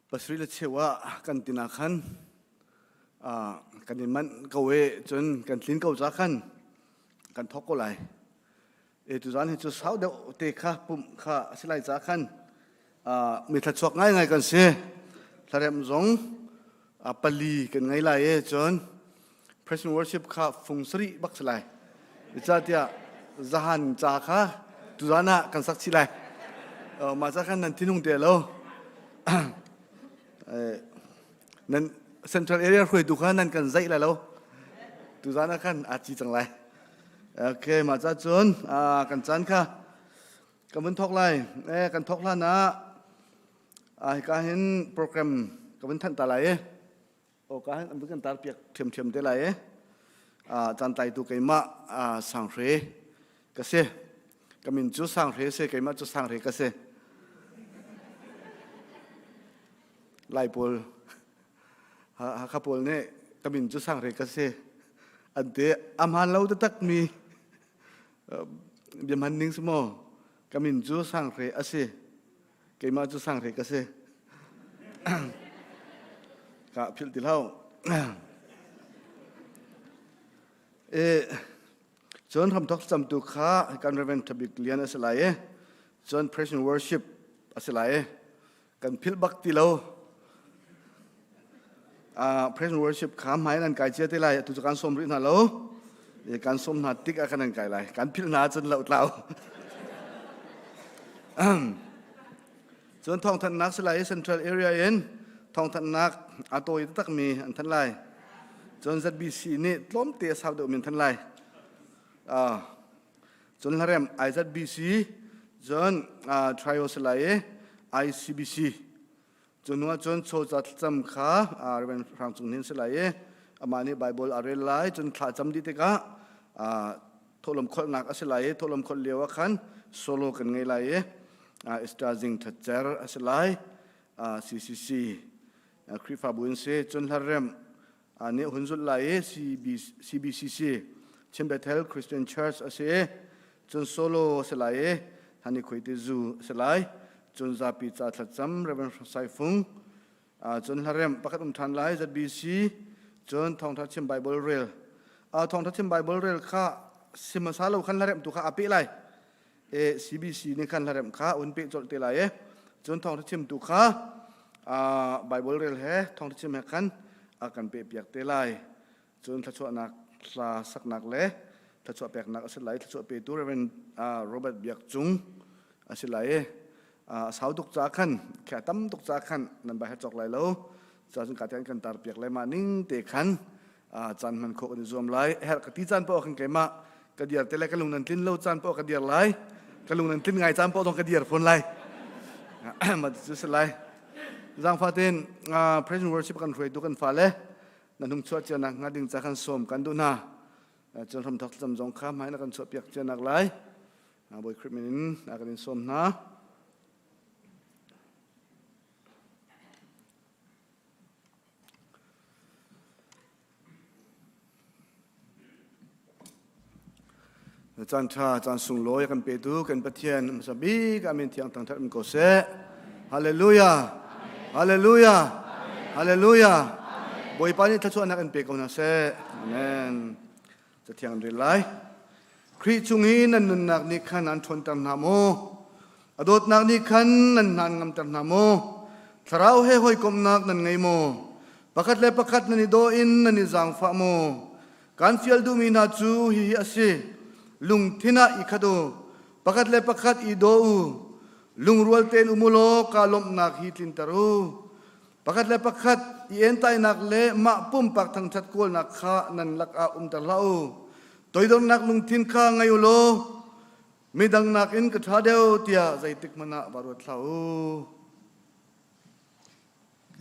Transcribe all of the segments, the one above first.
Pasarih le cheu ah kan tin ah khan kan i manh ko i cun kan tlin ko ca khan kan thawk ko lai. E tuzan hi cu sau deuh te kha pumh kha a si lai ca khan mi thluachuak ngaingai kan si. Thlarem zong pali kan ngei lai i cun Praise and worship kha fung sarih bak si lai. Zeicahtiah zahan ca kha tuzan ah kan sak chih lai. Mah ca khan nan thinung te lo. Nan central area hruaitu kha nan kan zaih lai lo. Tuzan ah khan aa ci cang lai. Okay, mah ca cun kan caan kha kan vun thawk lai. Eh, kan thawk hlan ah hika hin program ka vun thanh ta lai i. Awka hin an kan tar piak ṭhiamṭhiam te lai i caan tlaitu keimah Sanghre ka si. Ka min cu Sanghre si, keimah cu Sanghre ka si. Lai pawl Hakha pawl nih ka min cu Sanghre ka si an ti. A hmaan lo taktak mi bia hman ning si maw? Ka min cu Sanghre a si. Keimah cu sanghre ka si. Ka philh ti hlah. E cun hramthok camtu kha kan Reverend Thabik Lian a si lai i cun praise and worship a si lai i kan philh bak ti lo. Praise and worship kha hmai nan kai cia te lai atu cu kan sawm rih hna lo. Kan sawm hna tik ah kan an kai lai. Kan philh hna cun lo tlau. Cun thawngthanhnak si lai i Central Area in thawngthanhnak a tawi taktakmi an thanh lai. Cun ZBC nih tlawmte a sau deuhmi an thanh lai. Cun hlarem IZBC, cun Trio si lai i ICBC. Cu hnu ah cun chawca thlacam kha Reverend Hrang Cung Hnin si lai i amah nih Bible a rel lai. Cun thla cam dih tikah thawhlawm kholhnak a si lai i thawhlawm kholh lio ah khan solo kan ngei lai i Easter zing thatcer a si lai. CCC Khrihfabu in si cun hlarem nih hun zulh lai i CBCC Chin Bethel Christian Church a si i cun solo a si lai i Hani Khuaiti zu a si lai. Cun zapi ca thlacam Reverend Saifung cun hlarem pakhat um ṭhan lai ZBC cun thawngṭha chim Bible rel thawngṭha chim Bible rel kha simasa lo khan hlarem tu kha a peh lai e CBC nih khan hlarem kha un peh colh te lai e cun thawngṭha chimtu kha Bible rel he thawngṭha chim he khan a kan peh piak te lai cun thluachuahnak hla saknak le thluachuah peknak a si lai thluachuah petu Reverend Robert Biak Cung a si lai i a sau tuk ca khan khia tam tuk ca khan nan bai cawk lai lo ca cun ka te kan tar piak lai ma ning te khan caan hman khawh kan i zuam lai herh ka ti caan paoh khan keimah ka diar te lai ka lung nan tlin lo caan paoh ka diar lai ka lung nan tlin ngai caan paoh zong ka diar fawn lai ma cu si lai zangfa tein praise and worship kan hruaitu kan fale nan hung chuah cia nak hnga ding ca kan sawm kan duh hna cun hramthok thlacam zong kha hmai na kan chuah piak cia nak lai Bawi Khrih min in kan in sawm hna. Caan ṭha, caan sunglawi kan petu kan Pathian hmasa bik amin thiang thangṭhat um ko seh. Hallelujah. Hallelujah. Hallelujah. Bawipa nih thluachuahnak in pe ko hna seh. Amen. Cathiang rel lai. Khrih chung i nan nunnak nih khan an ṭhawnter hna maw? A dawtnak nih khan nan hna ngamter hna maw? Thlarau he hawikomhnak nan ngei maw? Pakhat le pakhat nan i daw in nan i zaangfah maw? Kan fial duhmi hna cu hihi a si. Lungthin ah i khat u. Pakhat le pakhat i daw u. Lungrual tein um u law kaa lawmhnak hi tlinter u. Pakhat le pakhat i entainak le mah pumpak thangṭhat kawlnak kha nan lakah umter hlah u. Toidornak lungthin kha ngei u law midang nakin ka ṭha deuh tiah zeitik hmanh ah va ruat hlah u.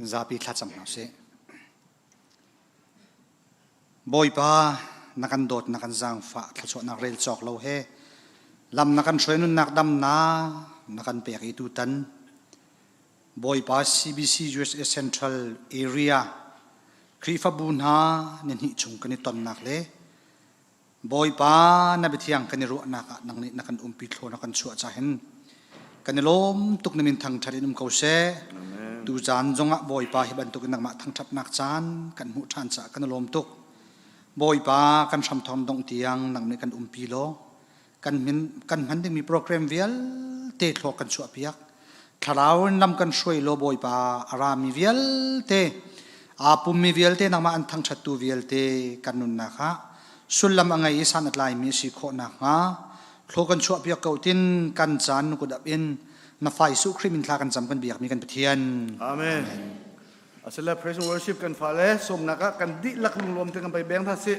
Zapi thlacam hna usih. Bawipa, na kan dawt, na kan zaangfah, thluachuahnak rel cawk lo he lam na kan hruai nunnak damnak na kan pek i tutan Bawipa CBC USA Central Area Khrihfabu hna nihnih chung kan i tonnak le Bawipa na biathiang kan i ruahnak ah nang nih na kan umpi thlaw na kan chuah ca hin kan i lawm tuk na min thangṭhat in um ko seh. Tu caan zongah Bawipa hi bantukin nangmah thangṭhatnak caan kan hmuh ṭhan caah kan i lawm tuk. Bawipa kan hramthawng dongh tiang nang nih kan umpi law kan min kan hman dingmi program vialte thlawk kan chuahpiak. Thlarau in lam kan hruai law Bawipa a rami vialte aa pummi vialte nangmah an thangṭhattu vialte kan nunnak ah sullam a ngei i san a tlaimi a si khawh nakhnga thlaw kan chuahpiak ko tin kan caan nu kut ap in na fa Jesuh Khrih min thla kan cam kan biakmi kan Pathian. Amen. Asile praise and worship kan fale sawmnak ah kan dihlak lunglawm te kan pai beng tha si.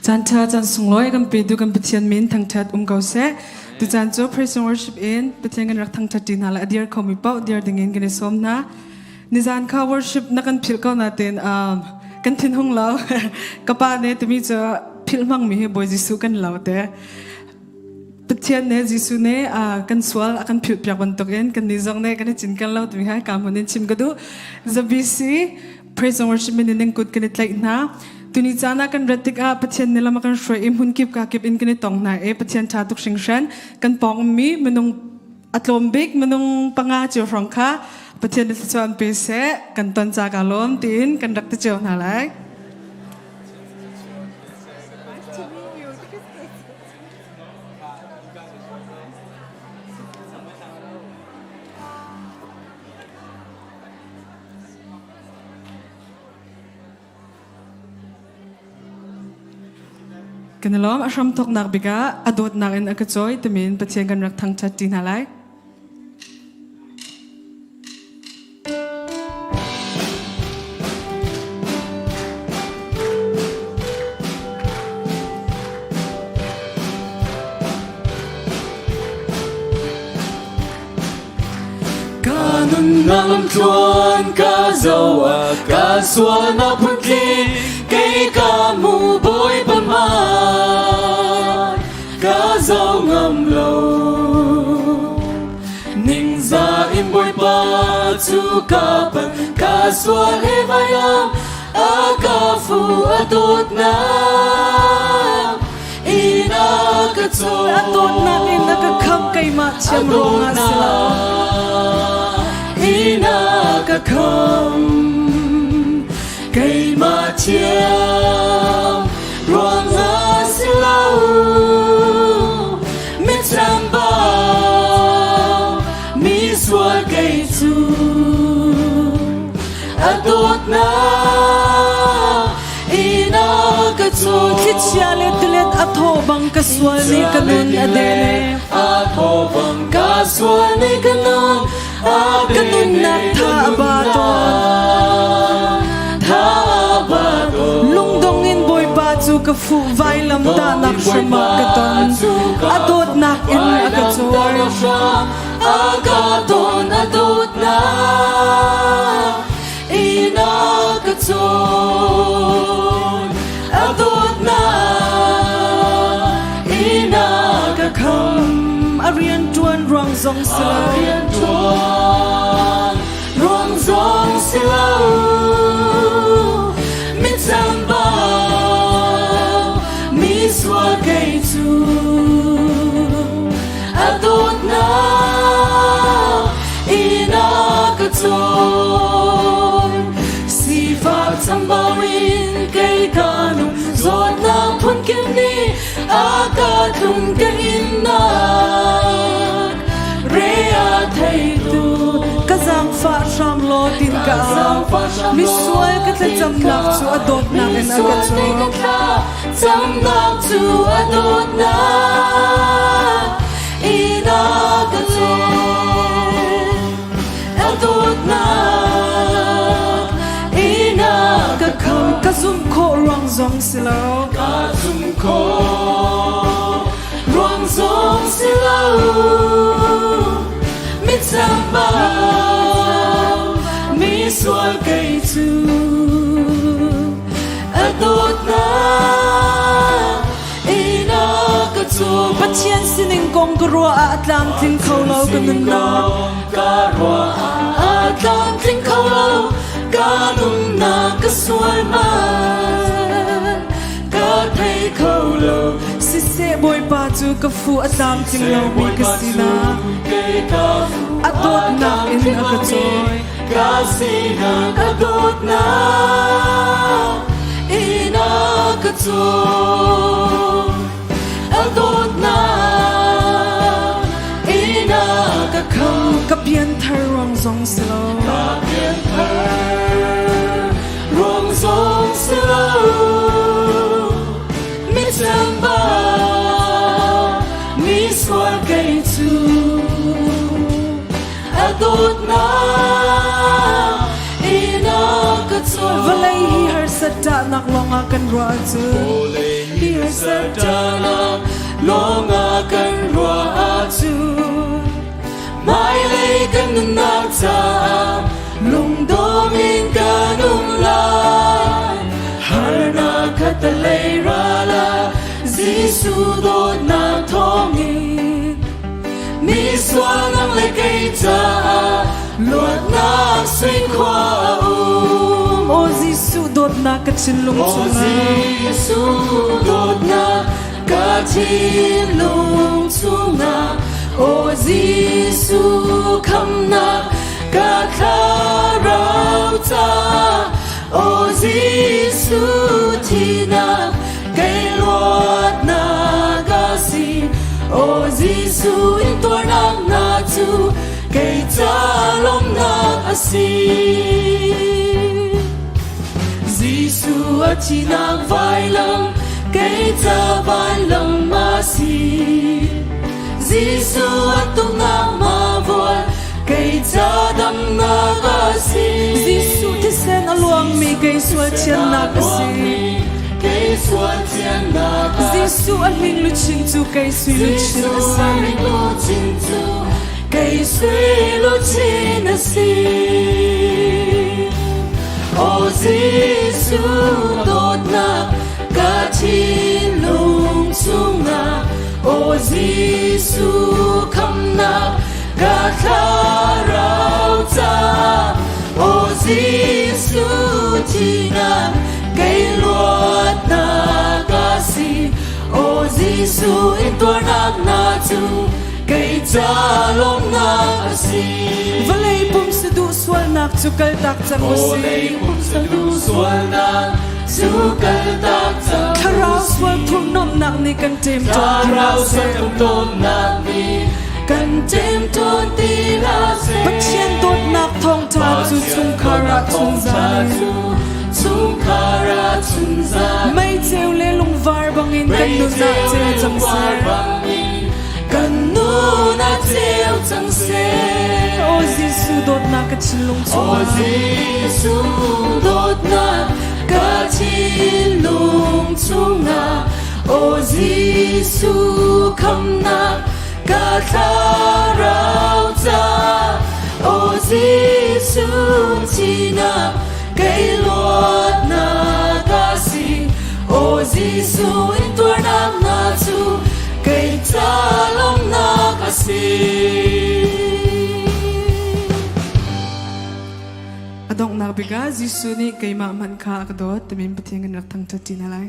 Caan ṭha caan sunglawi kan petu kan Pathian min thangṭhat um ko seh. Tucaan cu praise and worship in Pathian kan rak thangṭhat ṭi hna lai a dir khomi paoh dir dingin kan i sawm hna. Nizan kha worship na kan philh ko natin um, kan thinhung lo. Ka pa ne timi cu philh hmangmi hi Bawi Jesuh kan lo te. Pathian ne Jesuh ne kan sual a kan philh piak bantukin kan nih zong ne kan i cinken lo timi kha ka hmun in chim ka duh. ZBC praise and worship min in kut kan i tlaih hna. Tuni caan ah kan rat tikah Pathian nih lam a kan hruai i hmun kip ka kip in kan i tong hna i Pathian ṭha tuk hringhran kan pawng ummi minung a tlawm bik minung panga cio hrawng kha Pathian nih thluachuah an pe seh kan ton ca ka lawm tiin kan rak ti cio hna lai. Kan i lawm a hramthawknak bik ah a dawtnak in a ka cawi timin Pathian kan rak thangṭhat ṭi hna lai. Ka nunnak lamthluan ka zoh ah ka sualnak phuntling kei ka hmu Bawipa hmai ka zoh ngam lo. Ningzah in Bawipa cu ka pan ka sual he vailam a ka fu a dawtnak in a ka cawn. A dawtnak in a ka khamh keimah thiam ruangah si lo. In a ka khamh keimah thiam ruangah si lo. Mi chambau mi sual kei cu a dawtnak in a ka cawn. Thlichia le tilet a thaw bang ka sual ni ka nun a dene. A thaw bang ka sual ni ka nun a Ka nunnak tha a ba tawn. Tha a ba tawn. Lungdong in Bawipa cu ka fuh vailam tahnak hram ah ka ton. A dawtnak in a ka cawi. A ka ton a dawtnak in a ka cawn. A dawtnak in a ka kham. A rian ṭuan ruang zong si lo. A rian ṭuan ruang zong si lo. Mi chambau mi sual kei cu a dawtnak in a ka cawn. Sifak chambau in kei ka nung zawtnak phunkim nih a ka tlung ka innak re a thei tu. Ka zaangfah hram law tin ka au. Misual ka thlacamnak cu a dawtnak in a ka cawm. Camnak cu a dawtnak in a ka cawm. A dawtnak in a ka kham. Ka zumh khawh ruang zong si lo. Ka zumh khawh ruang zong si lo. Mi chambau mi sual kei cu a dawtnak in a ka cawm. Pathian sining kong ka ruah ah a tlamtling kho lo ka nunnak. Ka ruah ah a tlamtling kho lo ka nunnak ka sual man ka thei kho lo. Siseh. Siseh Bawipa cu ka fu a tlamtling lomi ka sinak a dawtnak in a ka cawi. Ka sinak a dawtnak in a ka cawi. A dawtnak in a ka khamh. Ka pianthar ruang zong si lo. Ka pianthar ruang zong si lo. Mi chamba mi sual kei cu a dawtnak in a ka cawi. Vawlei hi harsat ṭahnak lawngah kan ruah ahcun Vawlei hi harsat ṭahnak lawngah kan ruah ahcun hmailei kan nunnak caah lungdong in kan um lai. Harnak kha talei ral ah Jesuh dawtnak thawngin mi sual nang le kei caah luatnak sui khua a um. Aw Jesuh dawtnak ka thinlung Aw chungah Jesuh dawtnak ka thinlung chungah Aw Jesuh khamnak ka thlarau caah Aw Jesuh thihnak kei luatnak a si Aw Jesuh intuarnak na cu kei ca lawmhnak a si. Jesuh a thihnak vailam kei ca vailam a si. Jesuh a tuknak ma vual kei ca damnak a si. Jesuh thisen a luangmi kei sual thiannak a si. Kei sual thiannak a si. Jesuh a hling luchin cu kei sui luchin a Jesuh si. a hling luchin cu kei sui luchin a si. Aw Jesuh dawtnak ka thinlung chungah Aw Jesuh khamnak ka thlarau caah Aw Jesuh thihnak kei luatnak a si Aw Jesuh intuarnak na cu kei ca lawmhnak a si. Vawlei pum saduh sualnak cu kaltak cang u sih. Vawlei pum saduh sualnak cu kaltak cang u Thlarau sih. sual thurhnawmhnak nih kan ṭemṭawn ti Thlarau hlah sual seh. thurhnawmhnak nih kan ṭemṭawn ti hlah seh. Pathian dawtnak thawngṭha cu chungkhar ah chunzal. Chungkhar ah chunzal. Meiceu le lungvar bangin kan nun ah ceu cang seh. Kan nun ah ceu cang seh. Aw Jesuh dawtnak ka thinlung Aw chungah. Jesuh dawtnak ka thinlung chungah. Aw Jesuh khamnak ka thlarau caah. Aw Jesuh thihnak kei luatnak a si. Aw Jesuh intuarnak na cu kei ca lawmhnak a si. A donghnak bik ah Jesuh nih keimah hmanh kha a ka dawt timi Pathian kan rak thangṭhat ṭi hna lai.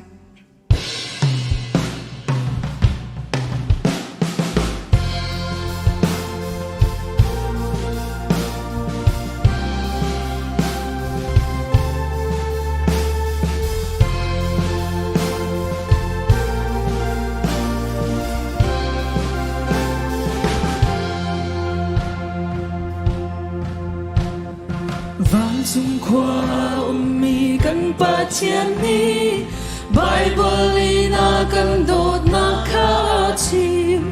Vancung khua ummi kan Pathian nih Baibal in a kan dawtnak kha a chim.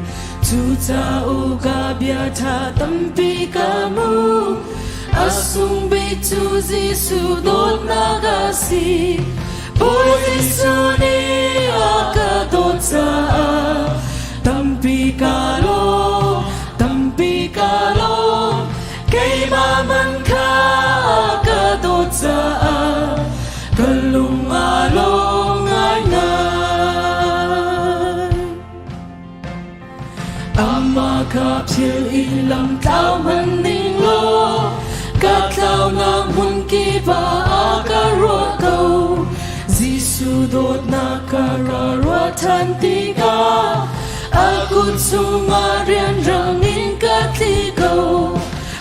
Cucaah ka bia ṭha tampi ka hmu. A sung bik cu Jesuh dawtnak a si. Bawi Jesuh nih a ka dawt caah tampi ka lawm, tampi ka lawm. Keimah man kha a ka dawt caah ka lung aa lawm ngaingai. Amah kha phil i lam tlau hmanh ning law ka tlaunak hmun kip ah a ka ruah ko. Jesuh Jesuh dawtnak ka ka ruah ṭhan tikah a kut chungah rianrang in ka tli ko.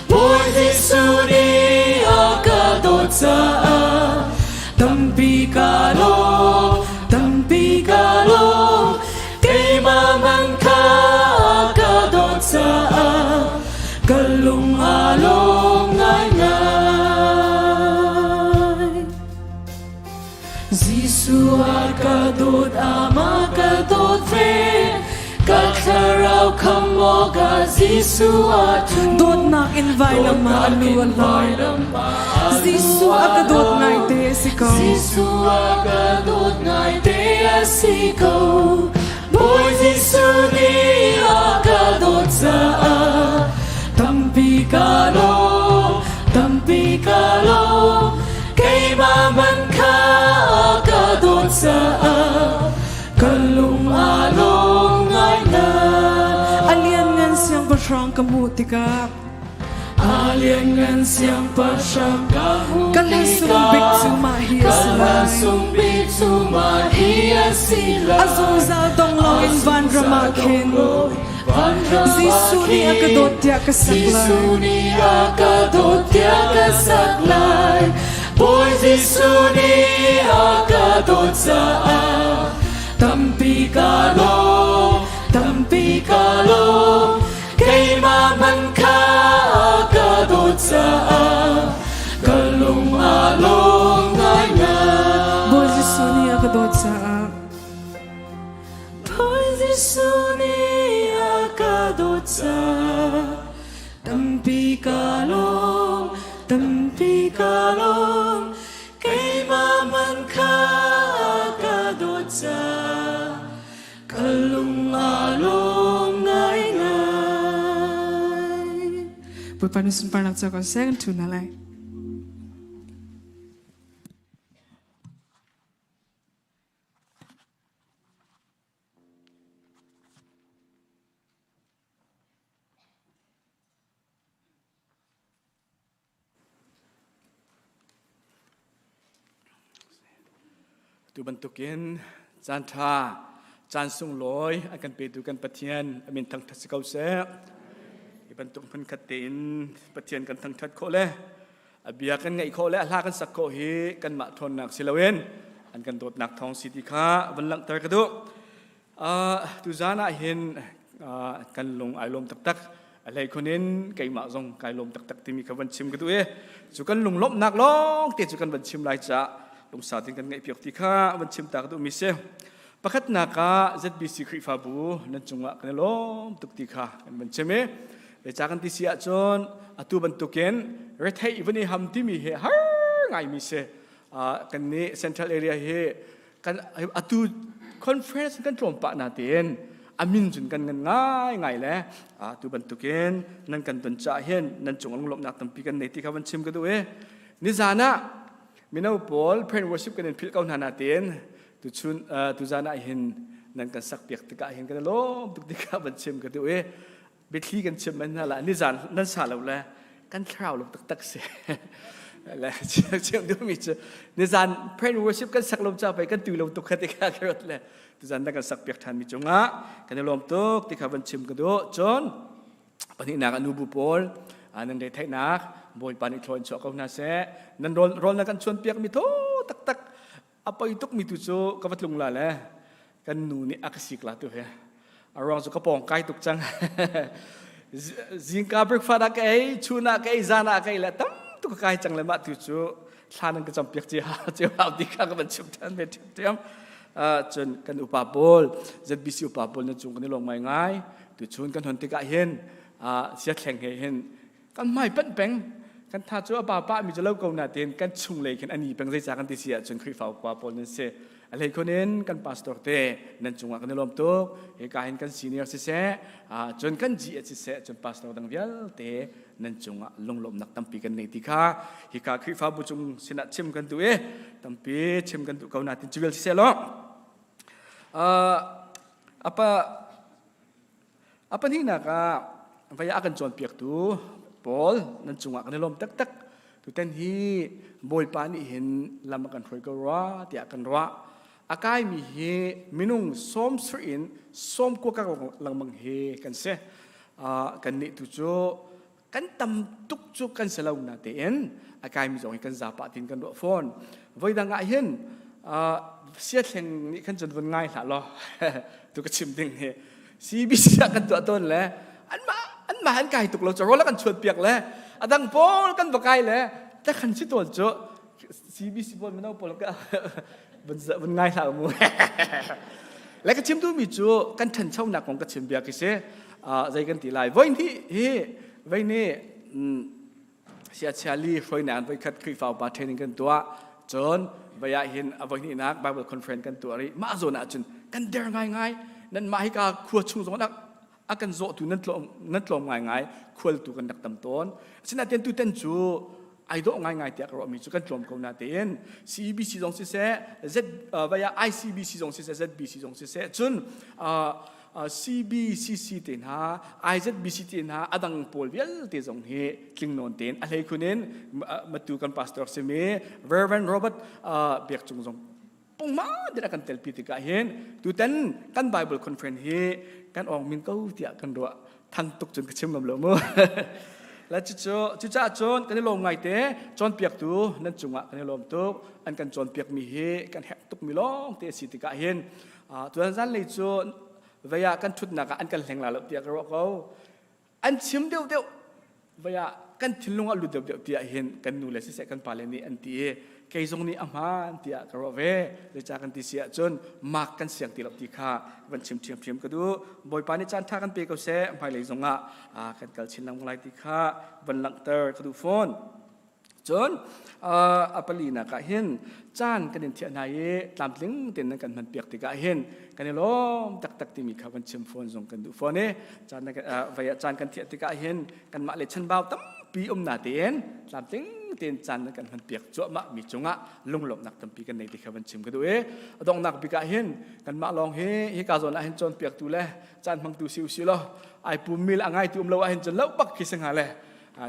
Bawi Jesuh nih a ka dawt caah tampi ka lawm, tampi ka lawm. Keimah man kha a ka dawt caah ka lung aa lawm ngaingai. Jesuh a ka dawt, amah ka dawt ve. Ka thlarau kham awkah Jesuh a ṭhu. Dawtnak in vailam ah a lu a hlau. Jesuh a ka dawt ngaite a si ko. Jesuh a ka dawt ngaite a si ko. Bawi Jesuh nih a ka dawt caah tampi ka lawm, tampi ka lawm. Keimah man kha a ka dawt caah ka lung aa lawm ngaingai. A lianngan siangpahrang ka hmuh tikah A lianngan siangpahrang ka hmuh Ka hla sung bik cu mah hi a si Ka hla lai. sung bik cu mah hi a si lai. A zungzal dong lawngin vanram ah khin Jesuh nih a ka dawt tiah ka sak lai. Jesuh nih a ka dawt tiah ka sak lai. Bawi Jesuh nih a ka dawt caah tampi ka lawm, tampi ka lawm. Keimah man kha a ka dawt caah ka lung aa lawm ngaingai. Bawi Jesuh nih a ka dawt caah Bawi Jesuh nih a ka dawt caah tampi ka lawm, tampi ka lawm. Keimah man kha a ka dawt caah Ka lung aa lawm ngaingai. Bawipa nih sunparnak cu ko seh kan ṭhu hna lai. Tu bantukin caan ṭha, caan sunglawi a kan petu kan Pathian a min thangṭhat si ko seh. Hi bantuk hmunkhat tein Pathian kan thangṭhat khawh le a bia kan ngaih khawh le a hla kan sak khawh hi kanmah ṭhawnnak si loin an kan dawtnak thawng si ti kha van langhter ka duh. Tuzaan ah hin kan lung ai lawm taktak. A hlei khun in keimah zong kai lawm taktak timi kha van chim ka duh i cu kan lunglawmhnak lawng te cu kan van chim lai caah lungsa tin kan ngaihpiak ti kha van chim ta ka duhmi si. Pakhatnak ah ZBC Khrihfabu nan cungah kan i lawm tuk ti kha kan van chim i zeicah kan ti si ahcun atu bantukin retheih van i ham timi hi har ngaimi si. Kan nih Central Area hi kan atu conference kan tlawm pah na tein amin cun kan ngan ngai ngai le tu bantukin nan kan ton ca hin nan cung lunglawmhnak tampi kan nei ti kha van chim ka duh i nizan ah mino pawl prayer worship kan in philh ko hna na tein tu chun tu zan ah hin nan kan sak piak tikah hin kan lawm tuk tikah van chim ka duh i biathli kan chim man hna la nizan nan sa lo le kan thlarau lo taktak si le chim duhmi cu nizan prayer and worship kan sak lo ca pei kan tu lo tuk kha ti kha ka ruat le tuzan na kan sak piak than mi cungah kan i lawm tuk ti kha van chim ka duh cun pahnihnak anu bu pawl nan re theihnak bawipa nih thlawn chuah ko hna seh nan rawl rawl na kan chuan piak mi tho taktak a poi tuk mi tu cu ka va tlung la le kan nu nih a ka sik la tu he a ruang cu ka pawng kai tuk cang zingka breakfast ah ka ei chun ah ka ei zan ah ka ei le tam tuk ka kai cang le mah tu cu thla nan ka cam piak cia cia hau ti kha ka van chim than ve thiam cun kan upa pawl ZBC upa pawl nan cung kan i lawm ngai ngai tu chun kan hon tikah hin sia thleng he hin kan hmai panh peng kan tha cu a pa pa mi cu lo ko na tin kan chung lei khin ani peng zeica kan ti si ahcun Khrihfa upa pawl nan si a hlei khun in kan pastor te nan cungah kan i lawm tuk hika hin kan senior siseh cun kan GS siseh cun pastor dang vialte nan cungah lunglawmhnak tampi kan nei ti kha hika Khrihfabu cung sinah chim kan duh i tampi chim kan duh ko na tin cuvel siseh law apa A pahnihnak ah vei a kan cawnpiaktu pawl nan cungah kan i lawm taktak. Tutan hi Bawipa nih hin lam a kan hruai ko rua tiah kan ruah. A kaimi hi minung sawm sarih in sawm kua kar lengmang hi kan si. Kan nih tu cu kan tam tuk cu kan si lo na tein a kaimi zong hi kan zapa tin kan ruah fawn. Voi dang ah hin siathleng nih khan cun vun ngai hlah law tu ka chim ding hi CBC ah kan tuah tawn le anmah anmah an kai tuk lo cu rawl kan chuan piak le a dang pawl kan va kai le ta khan si tawn cu CBC pawl mino pawl ka vun ngai hlah mu le ka chim duhmi cu kan ṭhanchonak kong ka chim bia khi si zei kan ti lai voi ni hi voi ni siachia li hruainak voikhat Khrihfa upa training kan tuah cun vai ah hin a voihnihnak Bible conference kan tuah rih mah zawn ah cun kan der ngaingai nan mah hika khua chung zong a kan zawhtu nan tlawm nan tlawm ngaingai khualtu kan rak tam tawn asinain tutan cu ai dawh ngaingai tiah ka ruahmi cu kan tlawm ko na tein CEBC zong siseh Z vai ah ICBC zong siseh ZBC zong siseh cun CBCC te hna IZBC te hna a dang pawl vialte zong hi tling nawn tein a hlei khun in matu kan pastor simi Reverend Robert Biak Cung zong pungma din a kan telpi tikah hin tutan kan Bible conference hi kan awng min ko tiah kan ruah thang tuk cun ka chim ngam lo mu la cucu cucaah cun kan i lawm ngai te cawnpiaktu nan cungah kan i lawm tuk an kan cawnpiak mi hi kan herh tuk mi lawng te si tikah hin tuan zan lei cu vei ah kan thutnak ah an kan hleng la lo tiah ka ruah ko an chim deuhdeuh vai ah kan thinlung ah lut deuhdeuh tiah hin kan nu le siseh kan pale nih an ti i kei zong nih a hmaan tiah ka ruah ve zeicah kan ti si ahcun mak kan siang ti lo ti kha van chim ṭhiamṭhiam ka duh bawipa nih caan ṭha kan pe ko seh hmailei zong ah kan kal chin lengmang lai ti kha van langhter ka duh fawn Cun a palinak ah hin caan kan in thiah hna i tlamtling tein nan kan hman piak tikah hin kan i lawm taktak timi kha kan chim fawn zong kan duh fawn i caan vai ah caan kan thiah tikah hin kanmah le chanbau tampi um na tein tlamtling tein caan nan kan hman piak cuahmah mi cungah lunglawmhnak tampi kan nei ti kha van chim ka duh i a donghnak bik ah hin kanmah lawng hi hika zawn ah hin cawnpiaktu le caan hmangtu si usih law ai pum mi le a ngaitu um lo ah hin cun lo bak khi si hnga le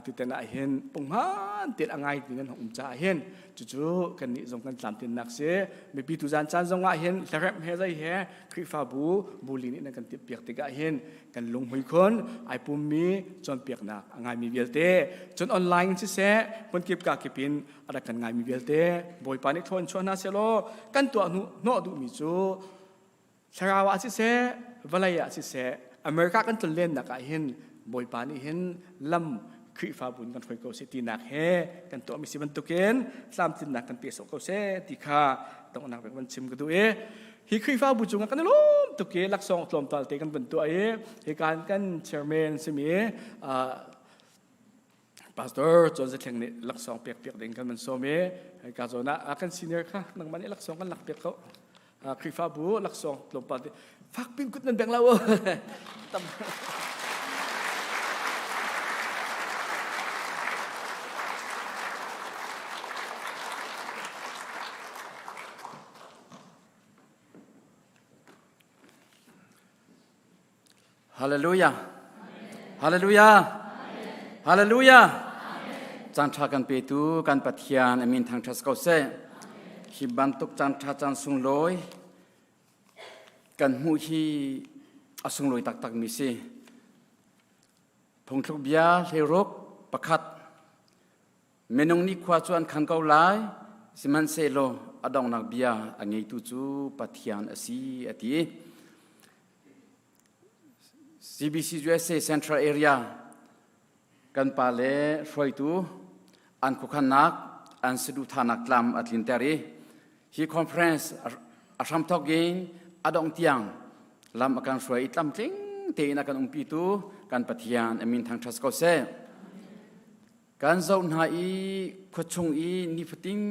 tutan ah hin punghman tein a ngai ding an um caah hin cucu kannih zong kan tlamtlinnak si mipi tuzan caan zong ah hin hlaremh he zei he Khrihfabu buli nih nan kan timhpiak tikah hin kan lunghmui khun ai pummi cawnpiaknak a ngaimi vialte cun online siseh hmunkip ka kip in a rak kan ngaimi vialte Bawipa nih thawn chuah hna sehlaw kan tuah hnawh duhmi cu Thlarau ah siseh, vawlei ah siseh, America kan tlonlennak ah hin Bawipa nih hin lam Khrihfabu in kan hruai ko seh tinak he kan tuahmi si bantukin tlamtlinnak kan pe sawh ko seh ti kha donghnak bik van chim ka duh i hi Khrihfabu cungah kan i lawm tuk i laksawng tlawmpal te kan van tuah i hikan kan chairman simi Pastor John Zathleng nih laksawng pek piak ding kan van sawm i ka zawn ah kan senior kha nangmah nih laksawng kan lak piak ko Khrihfabu laksawng tlawmpal te fak pin kut nan beng lo tam Hallelujah. Hallelujah. Hallelujah. Caan ṭha kan petu kan Pathian a min thangṭhat ko seh. Hi bantuk caan ṭha caan sunglawi kan hmuh hi a sunglawi taktakmi si. Phungthluk bia hleiruk pakhat Minung nih khua cu an khan ko lai, sihmanhsehlaw a donghnak bia a ngeitu cu Pathian a si, a ti. CBC USA Central Area kan pa le hruaitu an khuakhannak an saduhthahnak tlam a tlinter i hi conference a hramthawk in a dongh tiang lam a kan hruai i tlamtling tein a kan umpitu kan Pathian a min thangṭhat ko seh. Kan zoh hna i khuachung i nifatin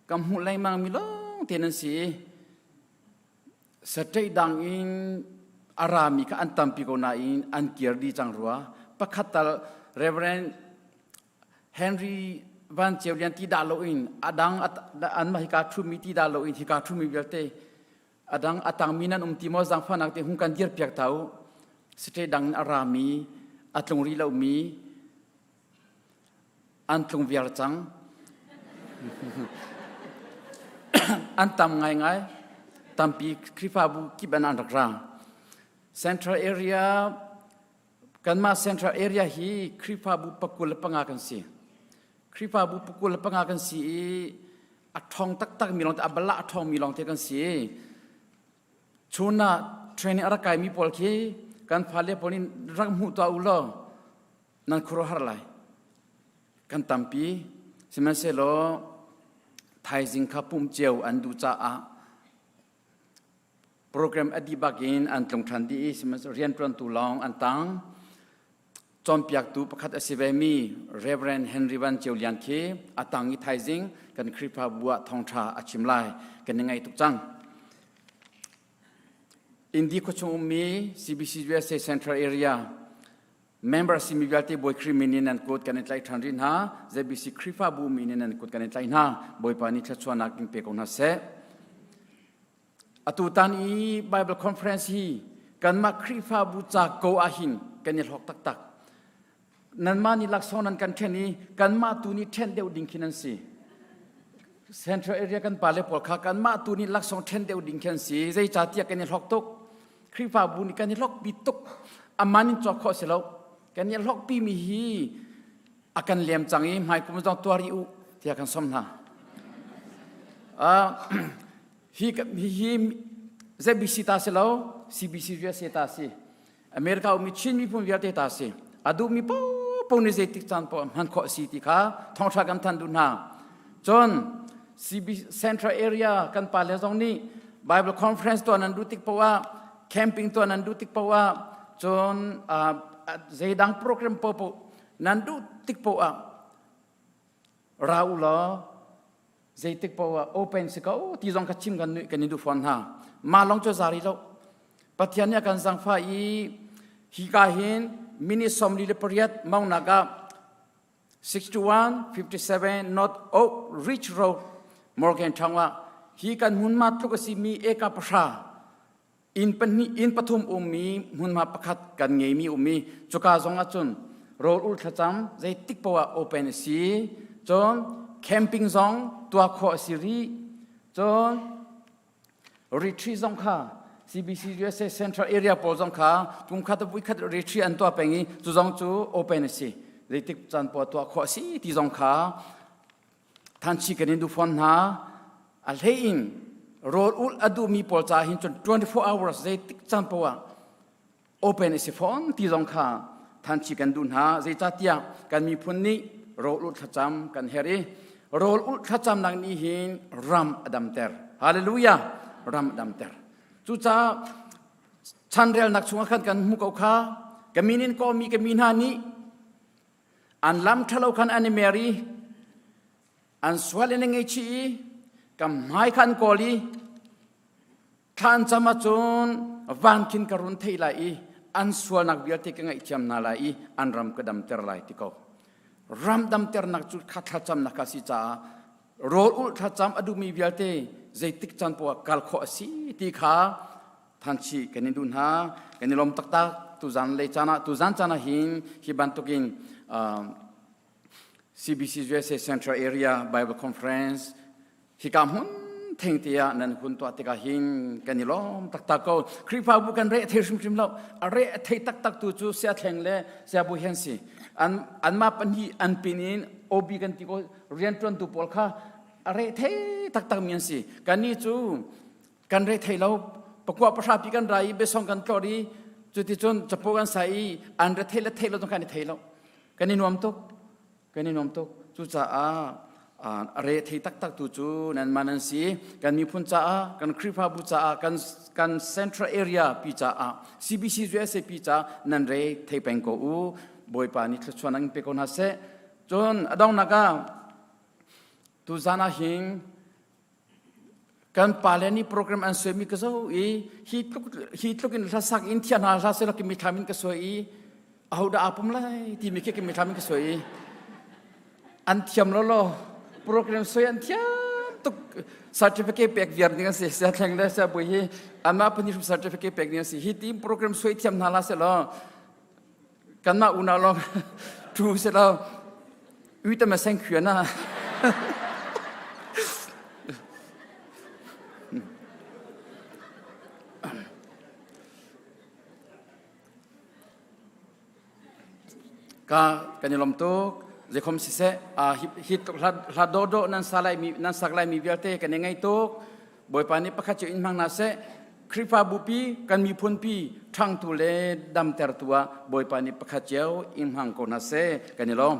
kan hmuh lengmang mi lawng te nan si i saṭeih dang in a rami kha an tampi ko nain an kir dih cang rua. Pakhat tal Reverend Henry Van Ceu Lian ti dah loin a dang anmah hika ṭhumi ti dah loin hika ṭhumi vialte a dang a tangmi nan um ti maw zaangfahnak te hung kan dir piak ta u state dang in a rami a tlung rih lomi an tlung viar cang an tam ngaingai. Tampi Khrihfabu kip an rak ra. Central area kanmah central area hi Khrihfabu 25 kan si. Khrihfabu 25 kan si i a ṭhawng taktak mi lawngte a bala a ṭhawng mi lawngte kan si. Chun ah training a rak kaimi pawl khi kan fale pawl nih rak hmuh tuah u law nan khuaruahhar lai. Kan tampi sihmanhsehlaw thaizing kha pumh cio an duh caah program a dih bak in an tlung ṭhan dih i sihmanhsehlaw rianṭuantu lawng an tang. Cawnpiaktu pakhat a si vemi Reverend Henry Van Ceu Lian khi a tang i thaizing kan Khrihfabu ah thawngṭha a chim lai kan i ngaih tuk cang. Indi khuachung ummi CBC USA Central Area member simi vialte Bawi Khrih min in nan kut kan in tlaih ṭhan rih hna. ZBC Khrihfabu min in nan kut kan in tlaih hna. Bawipa nih thluachuahnak in pe ko hna seh. Atutan i Bible Conference hi kanmah Khrihfabu ca ko ahhin kan i hlawk taktak. Nanmah nih laksawng nan kan ṭhen i kanmah tu nih ṭhen deuh ding khi nan si. Central area kan pale pawl kha kanmah tu nih laksawng ṭhen deuh ding khi an si. Zeicahtiah kan i hlawk tuk. Khrihfabu nih kan i hlawkpi tuk. Aman in cawk khawh si lo. Kan i hlawkpimi hi a kan lem cang i hmaikum zong tuar rih u tiah kan som hna. Uh, hi hi ZBC ta si lo CBC USA ta si America ummi Chin miphun vialte ta si a duhmi paohpaoh nih zeitik caan paoh hman khawh si ti kha thawngṭha kan thanh duh hna cun CB Central Area kan pale zong nih Bible conference tuah nan duh tik paoh ah camping tuah nan duh tik paoh ah cun zeidang program paohpaoh nan duh tik paoh ah ra u law zeitik paoh ah open si ko ti zong kha chim kan kan i duh fawn hna mah lawng cu zari lo Pathian nih a kan zangfah i hi ka hin minute 48 maunak ah 61 57 North Oak Ridge Road Morgan Town ah hi kan hmunhma tluk a simi eka pahra inn pahnih inn pathum ummi hmunhma pakhat kan ngeimi ummi cuka zong ahcun rawl ul thlacam zeitik poah ah open a si cun camping zong tuah khawh a si rih cun retreat zong kha CBC USA Central Area pawl zong kha kum khat vui khat retreat an tuah peng i cu zong cu open a si zeitik caan poah tuah khawh a si ti zong kha Thanchi kan in duh fawn hna. A hlei in rawl ulh a duhmi pawl ca hin cun 24 hours zeitik caan poah ah open a si fawn ti zong kha thanchi kan duh hna. Zeicahtiah kan miphun nih rawl ulh thlacam kan herh i rawl ulh thlacamnak nih hin ram a damter. Hallelujah! Ram a damter. Cucaah chanrelnak chungah khan kan hmu ko kha ka min in kawmi ka mi hna nih An lam ṭhalo khan an i mer i an sual in a ngeichih i ka hmai kha an kawl i thla an cam ahcun van khin ka run theih lai i an sualnak vialte ka ngaihthiam hna lai i an ram ka damter lai ti ko. Ram damternak cu kha thlacamnak kha a si caah rawl ulh thlacam a duhmi vialte zeitik caan poah kal khawh a si ti kha thanchi kan in duh hna kan i lawm taktak tuzan lei caan ah tuzan caan ah hin hi bantukin CBC USA Central Area Bible Conference hika hmun theng te ah nan hun tuah tikah hin kan i lawm taktak ko Khrihfabu kan re thei hrimhrim lo a re a thei taktak tu cu sia thleng le sia bu hian si an anmah pahnih an pin in OB kan ti ko rianṭuantu pawl kha a re thei taktak mi an si kannih cu kan re thei lo pakua pahra pi kan ra i besong kan tlor i cuticun capo kan sai i an re thei le thei lo zong kan i thei lo kan i nuam tuk kan i nuam tuk cucaah a re thei taktak tu cu nan man an si kan miphun caah kan Khrihfabu caah kan kan central area pi caah CBC USA pi caah nan re thei peng ko u Bawipa nih thluachuah nan pe ko hna seh cun a donghnak ah tuzan ah hin Kan pale nih program an suaimi ka zoh i hi tluk hi tluk in hlasak in thian hna hlah selaw kimi thlam in ka suai i ahodah aa pum lai timi khi kimi thlam in ka suai i an thiam lo lo program suai an thiam tuk certificate pek viar ding an si sia thleng le sia bui hi anmah pahnih hrim certificate pek ding an si hi team program suai thiam hna la selaw kanmah unau lawng ṭhu selaw ui tam seng khuan ah Ka kan i lawm tuk. Zeikhom siseh hi hi hla dawhdawh nan sa lai mi nan sak lai mi vialte kan i ngai tuk. Bawipa nih pakhat cio in hmang hna seh. Khrihfabu pi kan miphun pi ṭhangtu le damtertu ah Bawipa nih pakhat cio in hmang ko hna seh. Kan i lawm.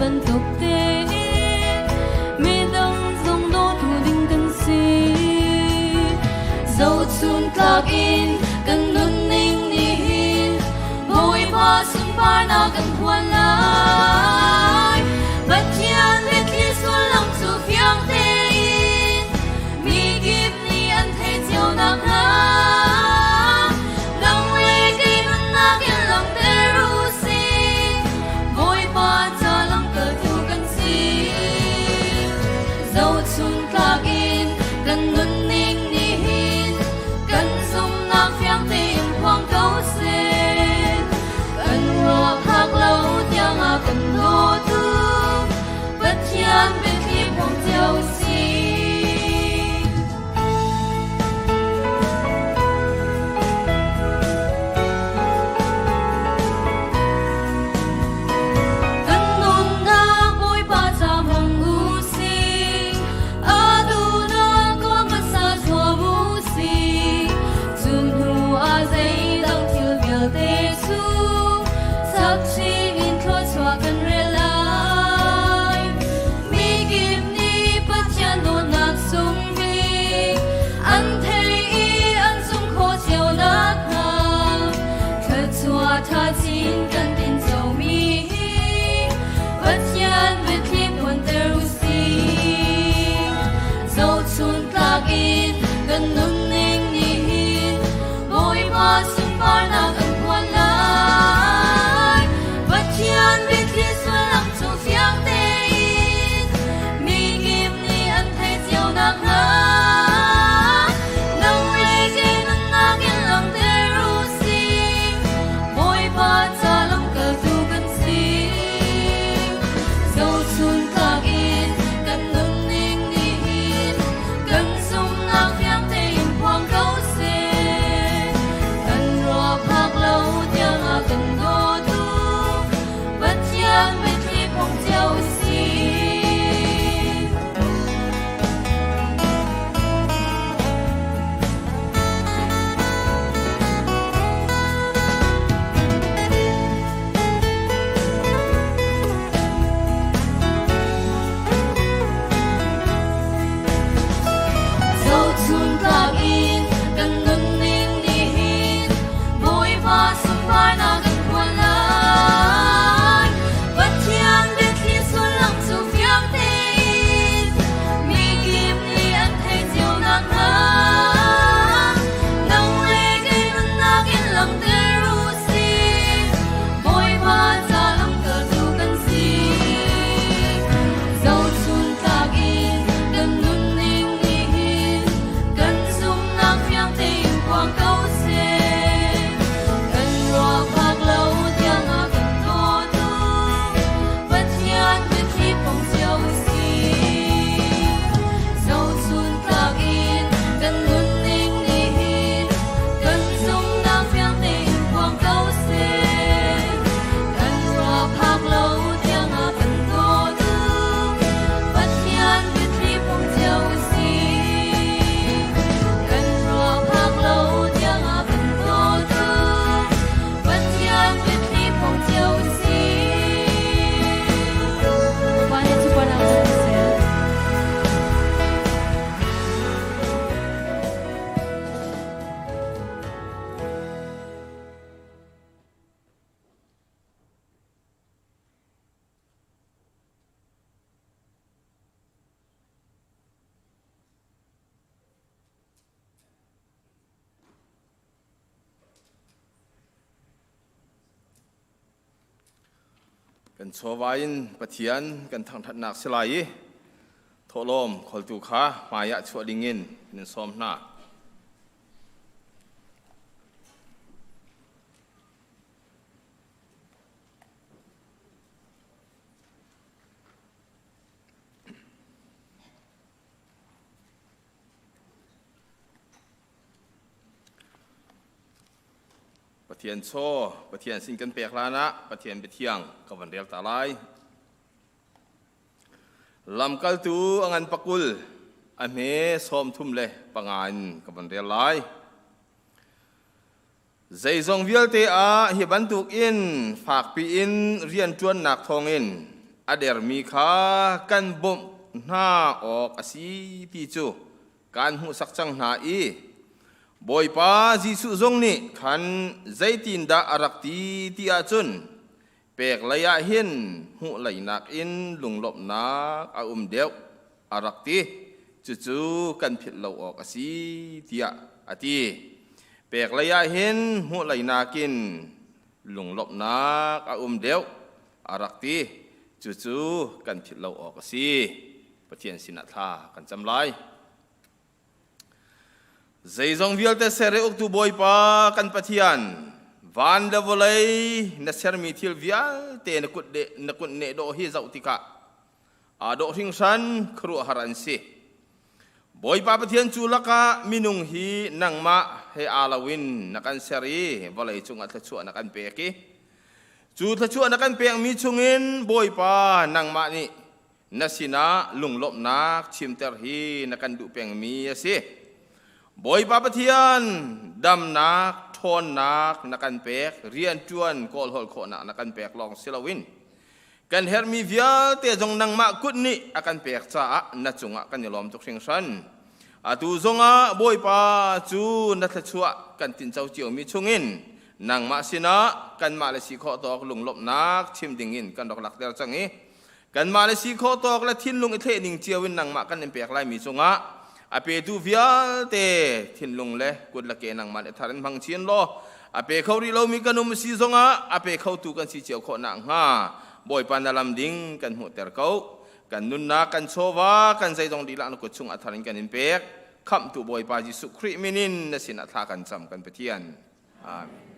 bantuk tein midang zong dawtu ding kan si. Zohchun tlak in kan nunning nih hin Bawipa sunparnak kan phuan lai. Pathian biathli sullam cu fiang tein mi kip nih an theih cio nakhnga nang le kei nunnak in langhter u sih. Bawipa ca lamkaltu kan si. Zohchun tlak in kan nunning nih hin kan zumhnak fiang tein phuang ko seh. Kan ruah phak lo tiangah kan dawtu Pathian biathli phuang cio sih. Kan nunnak Bawipa ca hmang u sih, a duhnak kawl hmasa zuam u sih. Cun hnu ah zeidang thil vialte cu chapchih in thluachuah kan rel lai. Mi kip nih Pathian dawtnak sung bik an thei i an zumh khawh cio nakhnga thluachuah ṭha chin kan tincomi hi Pathian biathli phuanter u sih. Zohchun tlak in kan nunning nih hin Bawipa sunparnak kan phuan lai. Pathian biathli sullam cu fiang tein mi kip nih an theih cio nakhnga nang le kei nunnak in langhter u sih. Bawipa ca lamkaltu kan si. Zohchun tlak in kan nunning nih hin kan zumhnak fiang tein phuang ko seh. Kan ruah phak lo tiangah kan dawtu Pathian biathli phung cio u sih. Zohchun tlak in kan nunning nih hin Bawipa sunparnak kan phuan lai. Pathian biathli sullam cu fiang tein mi kip nih an theih cio nakhnga nang le kei nunnak in langhter u sih. Bawipa ca lamkaltu kan si. Zohchun tlak in kan nunning nih hin kan zumhnak fiang tein phuang ko seh. Kan ruah phak lo tiangah kan dawtu Pathian biathli phung cio u sih. Zohchun tlak in kan nunning nih hin kan zumhnak fiang tein phuang ko seh. Kan ruah phak lo tiangah kan dawtu Pathian biathli phung cio u sih. Kan ruah phak lo tiangah kan dawtu Pathian biathli phung cio u sih. Bawipa nih sunparnak cu seh. Kan chawva in Pathian kan thangṭhatnak si lai i thawhlawm kholtu kha hmai ah chuah dingin kan in sawm hna. Pathian chaw Pathian sin kan pek hlan ah Pathian biathiang ka van rel ta lai. Lamkaltu a ngan pakul a hme sawm thum le panga in ka van rel lai. Zeizong vialte ah hi bantuk in fakpi in rianṭuannak thawngin a dermi kha kan bawmh hna awk a si ti cu kaan hmuhsak cang hna i Bawipa Jesuh zong nih khan zeitindah a rak ti ti ahcun pek lei ah hin hmuh lei nakin lunglawmhnak a um deuh a rak ti. Cucu kan philh lo awk a si tiah a ti. Pek lei ah hin hmuh lei nakin lunglawmhnak a um deuh a rak ti. Cucu kan philh lo awk a si. Pathian sinah thla kan cam lai. Zeizong vialte ser i uktu Bawipa kan Pathian, van le vawlei na sermi thil vialte na kut na kut neh dawh hi zoh tikah aa dawh hringhran khuaruahhar an si. Bawipa Pathian cu lakah minung hi nangmah he aa loin na kan ser i vawlei cungah thluachuah na kan pek i cu thluachuah na kan pekmi chungin Bawipa nangmah nih na sinah lunglawmhnak chimter hi na kan duh pengmi a si. Bawipa Pathian damnak, ṭhawnnak na kan pek, rianṭuan kawlhawl khawhnak na kan pek lawng si loin kan herhmi vialte zong nangmah kut nih a kan pek caah na cungah kan i lawm tuk hringhran. Atu zongah Bawipa cu na thluachuah kan tinco ciomi chungin nangmah sinah kanmah le si khawh tawk lunglawmhnak chim dingin kan rak lakter cang i Kanmah le si khawh tawk le thinlung i thleh ning cio in nangmah kan in pek laimi cungah a petu vialte thinlung le kut le ke nangmah le thar in hmang chin law a pe kho rih lomi kan um si zongah a pe khotu kan si cio khawh nakhnga Bawipa na lam ding kan hmuhter ko. Kan nunnak, kan chawva, kan zeizong dihlak na kut chungah thar in kan in pek. Khamhtu Bawipa Jesuh Khrih min in na sinah thla kan cam kan Pathian. Amen.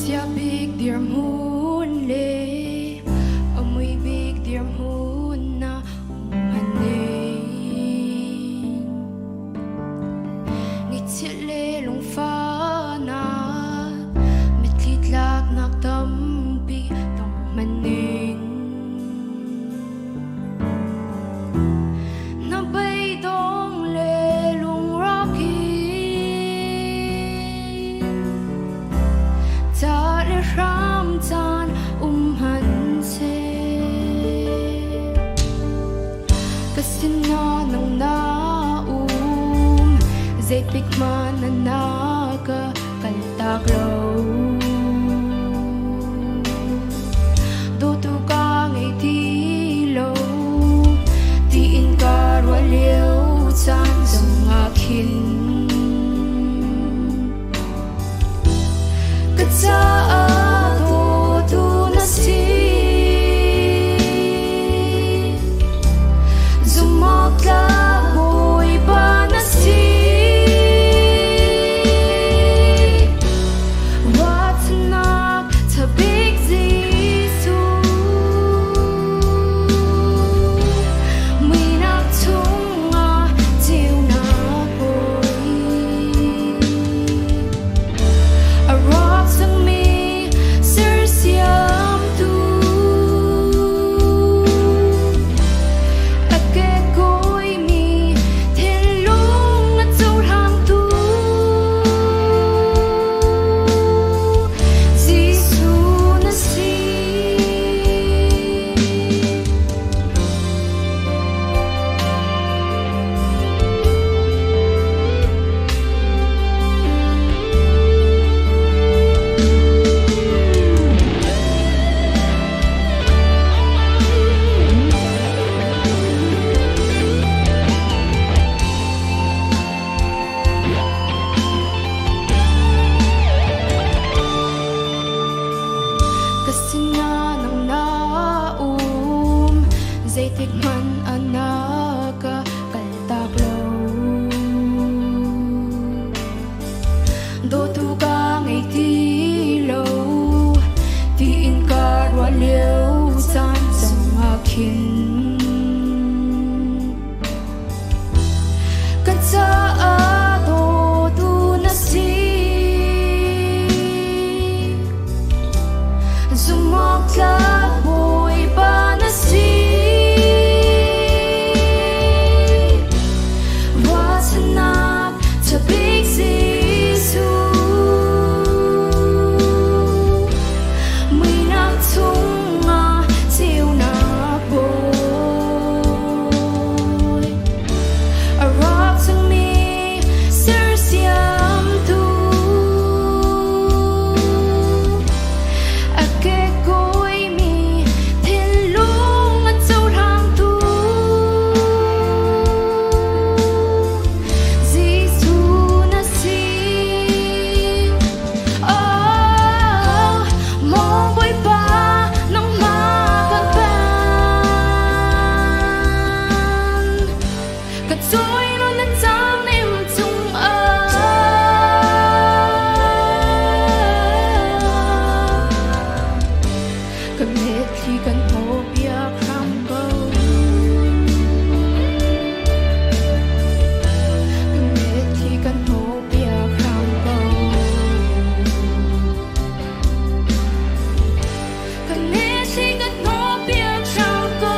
Chia bik dirhmun le a mui bik dirhmun na um an nei. Ngichilh le lungfahnak mitthli tlaknak tampi tong hmanin. Na beidong le lungrawk in ca le hram caan um hmanhseh ka sinah nang na um zeitik hmanh na ka kaltak lo. Dawtu ka ngei ti lo tiin ka ruah lio caan zongah khin ka caah dawtu na si. Zumhawktlak Bawipa na si. Ruahchannak ṭha bik Jesuh. Muihnak chungah ceunak bawi. A rawk cangmi. Sui nawn na cang nem cungah. Kan mitthli kan hnawhpiak hram ko. Kan mitthli kan hnawhpiak hram ko. Kan mitthli kan hnawhpiak hram ko.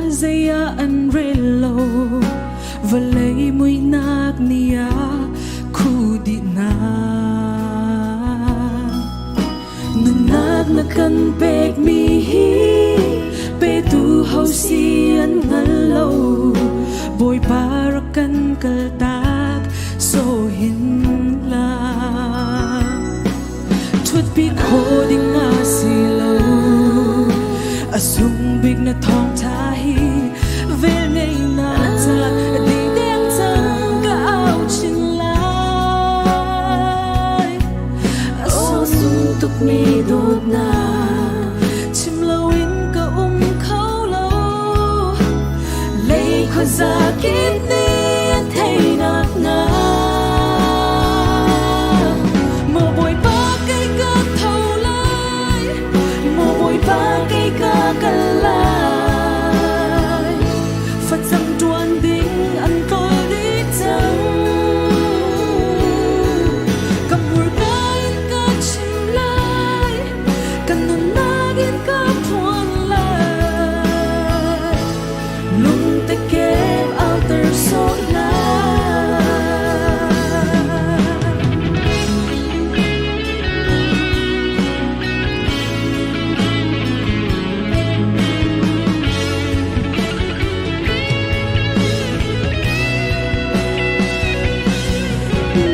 Zei ah an rel lo vawlei muihnak ni ah khu dih hna. Nunnak na kan pekmi hi petu ho si an hngal lo. Bawipa rak kan kaltak so hin la. Ṭhutpi khawh ding a si lo. A sung bik na thawngṭha hi velngeihnak ca ding deng cang ka au chin lai. A sung tukmi dawtnak chim loin ka um kho lo. Lei khuaza kip nih an theihnak hnga. Maw Bawipa kei ka tho lai, maw Bawipa kei ka kal lai. Facang ṭuan ding an kawl dih cang. Ka hmurka in ka chim lai, ka nunnak in ka phuan lai. Lungte kem alter sawh lai.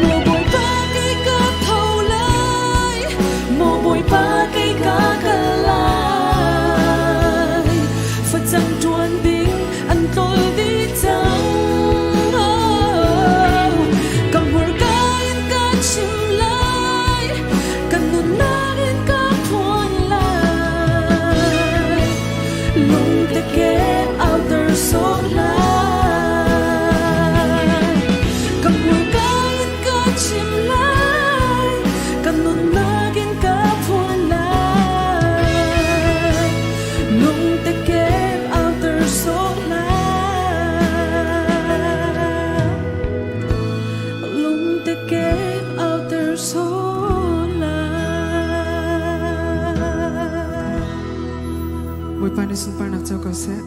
Maw Bawipa kei ka tho lai, maw Bawipa kei ka kal lai. Facang ṭuan ding an tlawl dih cang. Oh, ka hmurka in ka chim lai, ka nunnak in ka phuan lai. Lungte kem alter sawh lai. Ka hmurka in ka chim lai, ka nunnak in ka phuan lai. Lungte kem alter sawh lai. Lungte kem alter sawh lai. Bawipa nih sunparnak co ko seh.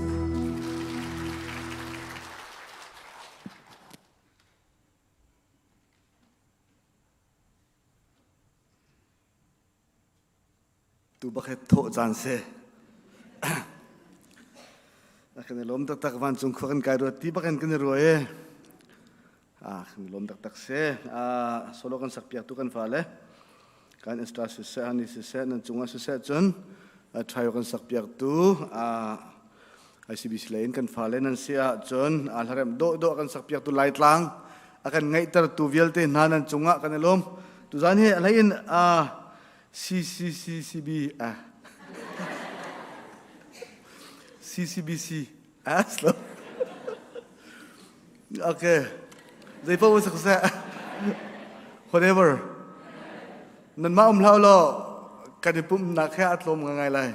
Tu bakhet thawh caan si. Kan i lawm taktak vancung khua kan kai ruat ti bakin kan i ruai e. Ah, kan i lawm taktak si. Ah, solo kan sak piak tu kan fale. Kan extra siseh, hani siseh, nan cungah siseh cun thayo kan sak piak tu ah ICBC lei in kan fale nan si ahcun a hlarem dawh dawh kan sak piak tu Laitlang a kan ngaihter tu vialte hna nan cungah kan i lawm. Tuzan hi a hlei in CCCCB ah CCBC ah slow. Okay. Zei paoh sak seh. Whatever. Nan mah um hlah law kan i pumhnak he a tlawm ngai lai.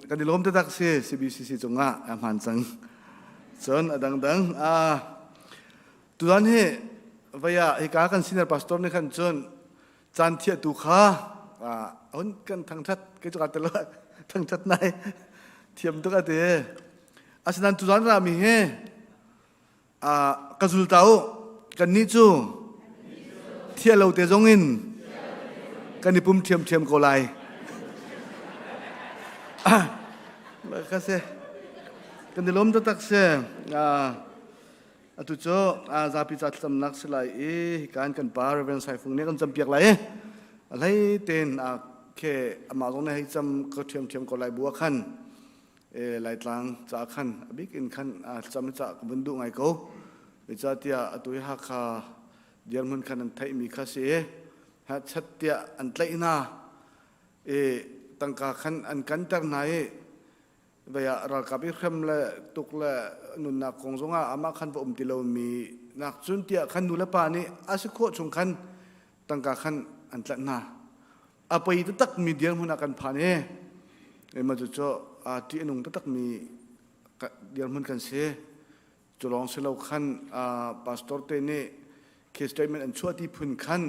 Kan i lawm taktak si CBCC cungah a hmaan cang. Cun a dangdang tutan hi vaya hika kan senior pastor nih khan cun caan thiahtu kha hun kan thangthat ke cu tel thangthat nai thiam tuk ati asinain tuzan rami hi ka zul ta u kannih cu thiah lo te zong in kan i pum ṭhiamṭhiam ko lai ka se kan i lawm taktak si atu cu zapi ca thlacamnak si lai i kan kan pa Reverend Saifung nih kan campiak lai i a hlei tein khe amah zong nih hei cam ka ṭhiamṭhiam ko lai bu ah khan Laitlang ca khan a bik in khan cam ca ka vun duh ngai ko. Zeicahtiah atu hi Hakha dirhmun khan an theihmi kha si i chat tiah an tlaih hna i tangka khan an kanter hna i vei ah ralkap i hrem le tuk le nunnak kong zongah amah khan va um ti lomi nak cun tiah khan nu le pa nih a si khawh chung khan tangka khan an tlanh hna. A poi taktak mi dirhmun ah kan phan i mah cucu ṭih a nung taktak mi dirhmun kan si. Cu lawng si lo khan pastor te nih case statement an chuah ti phun khan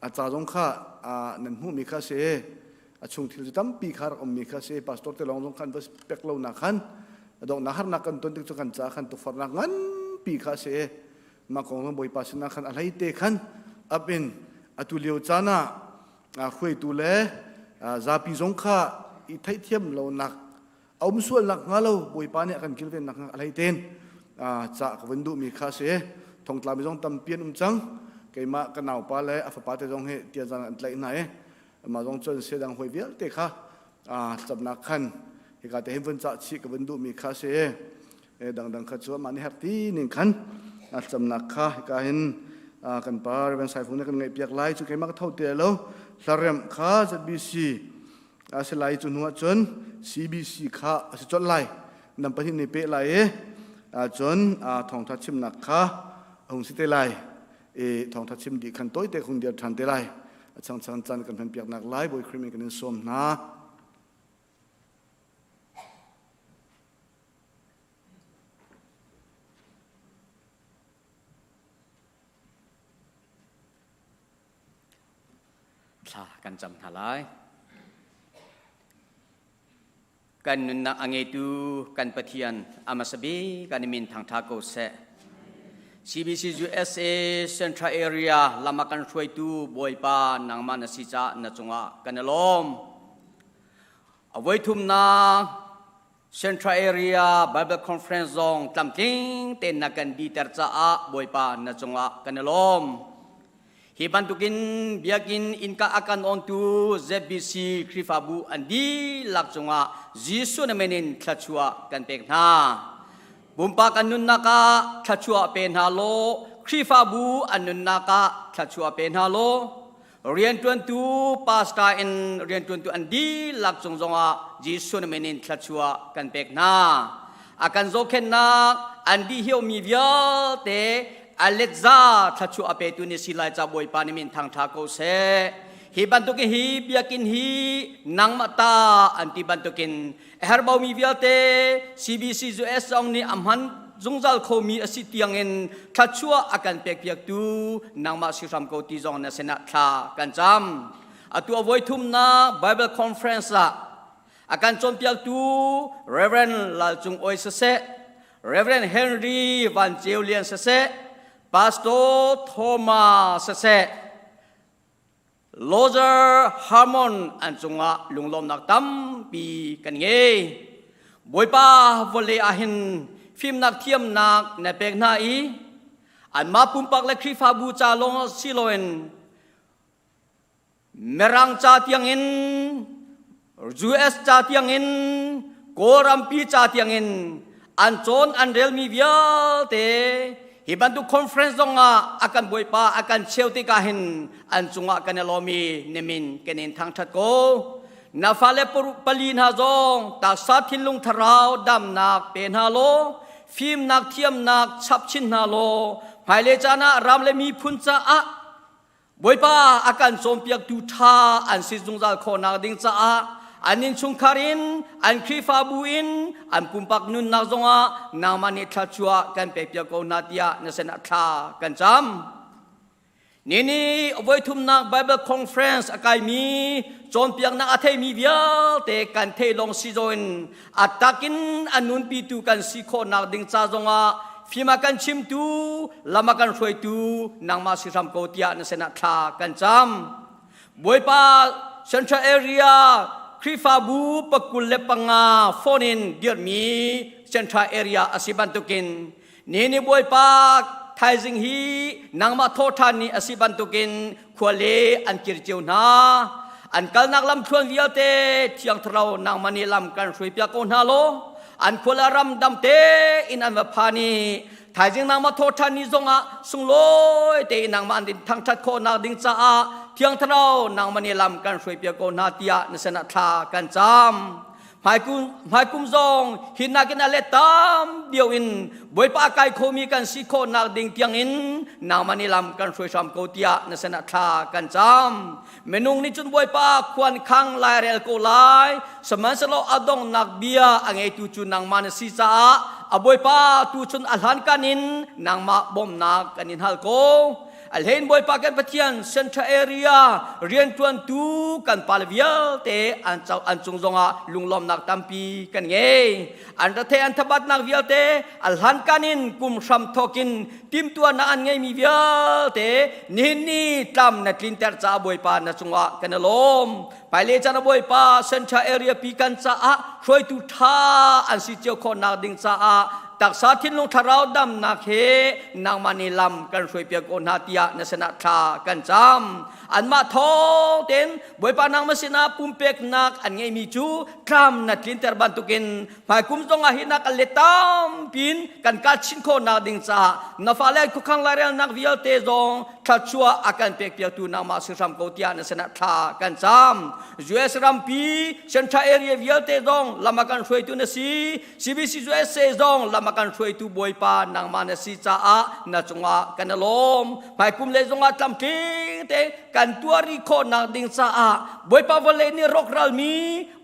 a ca zong kha nan hmuhmi kha si. A chung thil cu tampi kha rak ummi kha si. Pastor te lawng zong khan va pek lo nak khan. Donghnak harnak kan ton tik cu kan caah khan tukforhnak nganpi kha a si i mah kong zong Bawipa sinah khan a hlei te khan ap in atu lio caan ah hruaitu le zapi zong kha i theihthiam lonak a um sual nak hnga lo Bawipa nih a kan kilvennak hnga a hlei tein ca ka vun duhmi kha a si. Thongtla mi zong tampi an um cang. Keimah ka naupa le a fapa te zong hi tiazan an tlaih hna i mah zong cun sedang hawi vialte kha camnak khan hika te hin vun cah chih ka vun duhmi kha a si. Dangdang kha cu amah nih herh ti ning khan camnak kha hika hin kan pa Reverend Saifung nih kan ngaih piak lai cu keimah ka tho te lo hlaremh kha ZBC a si lai cu hnu ah cun CBC kha a si colh lai nan pahnih nih peh lai i cun thawngtha chimnak kha a hung si te lai i thawngtha chim dih khan tawite hung dir ṭhan te lai a changchang caan kan hman piaknak lai Bawi Khrih min kan in sawm hna. Thla kan cam hna lai. Kan nunnak a ngeitu kan Pathian a hmasa bik kan i min thangṭha ko seh. CBC USA Central Area lam a kan hruaitu Bawipa nangmah na si caah na cungah kan i lawm. A voithumnak Central Area Bible Conference zong tlamtling tein na kan diter caah Bawipa na cungah kan i lawm. Hi bantukin biakinn innka a kan ontu ZBC Khrihfabu an dihlak cungah Jesuh na min in thluachuah kan pek hna. Pumpak an nunnak ah thluachuah pe hna law, Khrihfabu an nunnak ah thluachuah pe hna law, rianṭuantu pastor in rianṭuantu an dihlak cung zongah Jesuh na min in thluachuah kan pek hna. A kan zohkhenhnak an dih hiomi vialte a letza thluachuah a petu ni si lai ca Bawipa nih min thangṭha ko seh. Hi bantukin hi biakinn hi nangmah ta an ti bantukin a herhbaumi vialte CBC US zong nih a hman zungzal khomi a si tiangin thluachuah a kan pekpiaktu nangmah si hram ko ti zong na sinah thla kan cam. Atu a voithumnak Bible Conference ah a kan cawnpiaktu Reverend Lal Cung Oi siseh, Reverend Henry Van Ceu Lian siseh, Pastor Thomas siseh, Roger Harmon an cungah lunglawmnak tampi kan ngei. Bawipa vawlei ah hin fimnak thiamnak na pek hna i anmah pumpak le Khrihfabu ca lawng si loin Mirang ca tiangin US ca tiangin Kawlrampi ca tiangin an cawn an relmi vialte hi bantuk conference zong ah a kan bawipa a kan cheu tikah hin an cungah kan i lawm i nimin kan in thangṭhat ko na fale pali hna zong taksa thinlung thlarau damnak pe hna law fimnak thiamnak chap chin hna law hmailei caan ah ram le miphun caah Bawipa a kan cawnpiaktu ṭha an si zungzal khawhnak ding caah an innchungkhar in an Khrihfabu in an pumpak nunnak zongah nangmah nih thluachuah kan pekpiak ko hna tiah na sinah thla kan cam. Nini voithumnak Bible Conference a kaimi cawnpiaknak a theimi vialte kan thei lawng si in a takin a nunpitu kan si khawhnak ding ca zongah fim a kan chimtu lam a kan hruaitu nangmah si hram ko tiah na sinah thla kan cam Bawipa Central Area Khrihfabu 25 phone in dirhmi Central Area a si bantukin ni ni Bawipa thaizing hi nangmah thawhṭhan ni a si bantukin khua le an kir cio hna an kalnak lam thluan vialte thiang thlarau nangmah nih lam kan hruaipiak ko hna law an khua le ram dam tein an va phan i thaizing nangmah thawhṭhan ni zongah sunglawi tein nangmah an thangṭhat khawhnak ding caah thiang thlarau nangmah nih lam kan hruaipiak ko hna tiah na sinah thla kan cam Hmaikum zong hi nakin a let tam deuh in Bawipa kai khomi kan si khawhnak ding tiangin nangmah nih lam kan hruai hram ko tiah na sinah thla kan cam. Minung nih cun Bawipa khuan khang lairel ko lai, sihmanhsehlaw a donghnak bia a ngeitu cu nangmah na si caah a Bawipa tu cun a hlankan in nangmah bawmhnak kan in hal ko. A hlein Bawipa kan Pathian Central Area rianṭuantu kan pale vialte an co an cung zongah lunglawmnak tampi kan ngei. An rathei an thabatnak vialte a hlankan in kum hram thawkin timtuahnak an ngeimi vialte nihin ni tlam na tlinter caah Bawipa na cungah kan i lawm. Hmailei caan ah Bawipa Central Area pi kan caah hruaitu ṭha an si cio khawhnak ding caah taksa thinlung thlarau damnak he nangmah nih lam kan hruaipiak ko hna tiah na sinah thla kan cam. Anmah thawng tein Bawipa nangmah sinah pumpeknak an ngeihmi cu tlam na tlinter bantukin hmaikum zongah hi na kan let tampin kan kal chin khawhnak ding caah na fale khuakhang lairelnak vialte zong thluachuah a kan pekpiaktu nangmah si hram ko tiah na sinah thla kan cam. US rampi Central area vialte zong lam a kan hruaitu na si. CBC USA zong lam a kan hruaitu Bawipa nangmah na si caah na cungah kan i lawm. Hmaikum le zongah tlamtling te kan tuari khawhnak ding caah Bawipa vawlei nih rawkralmi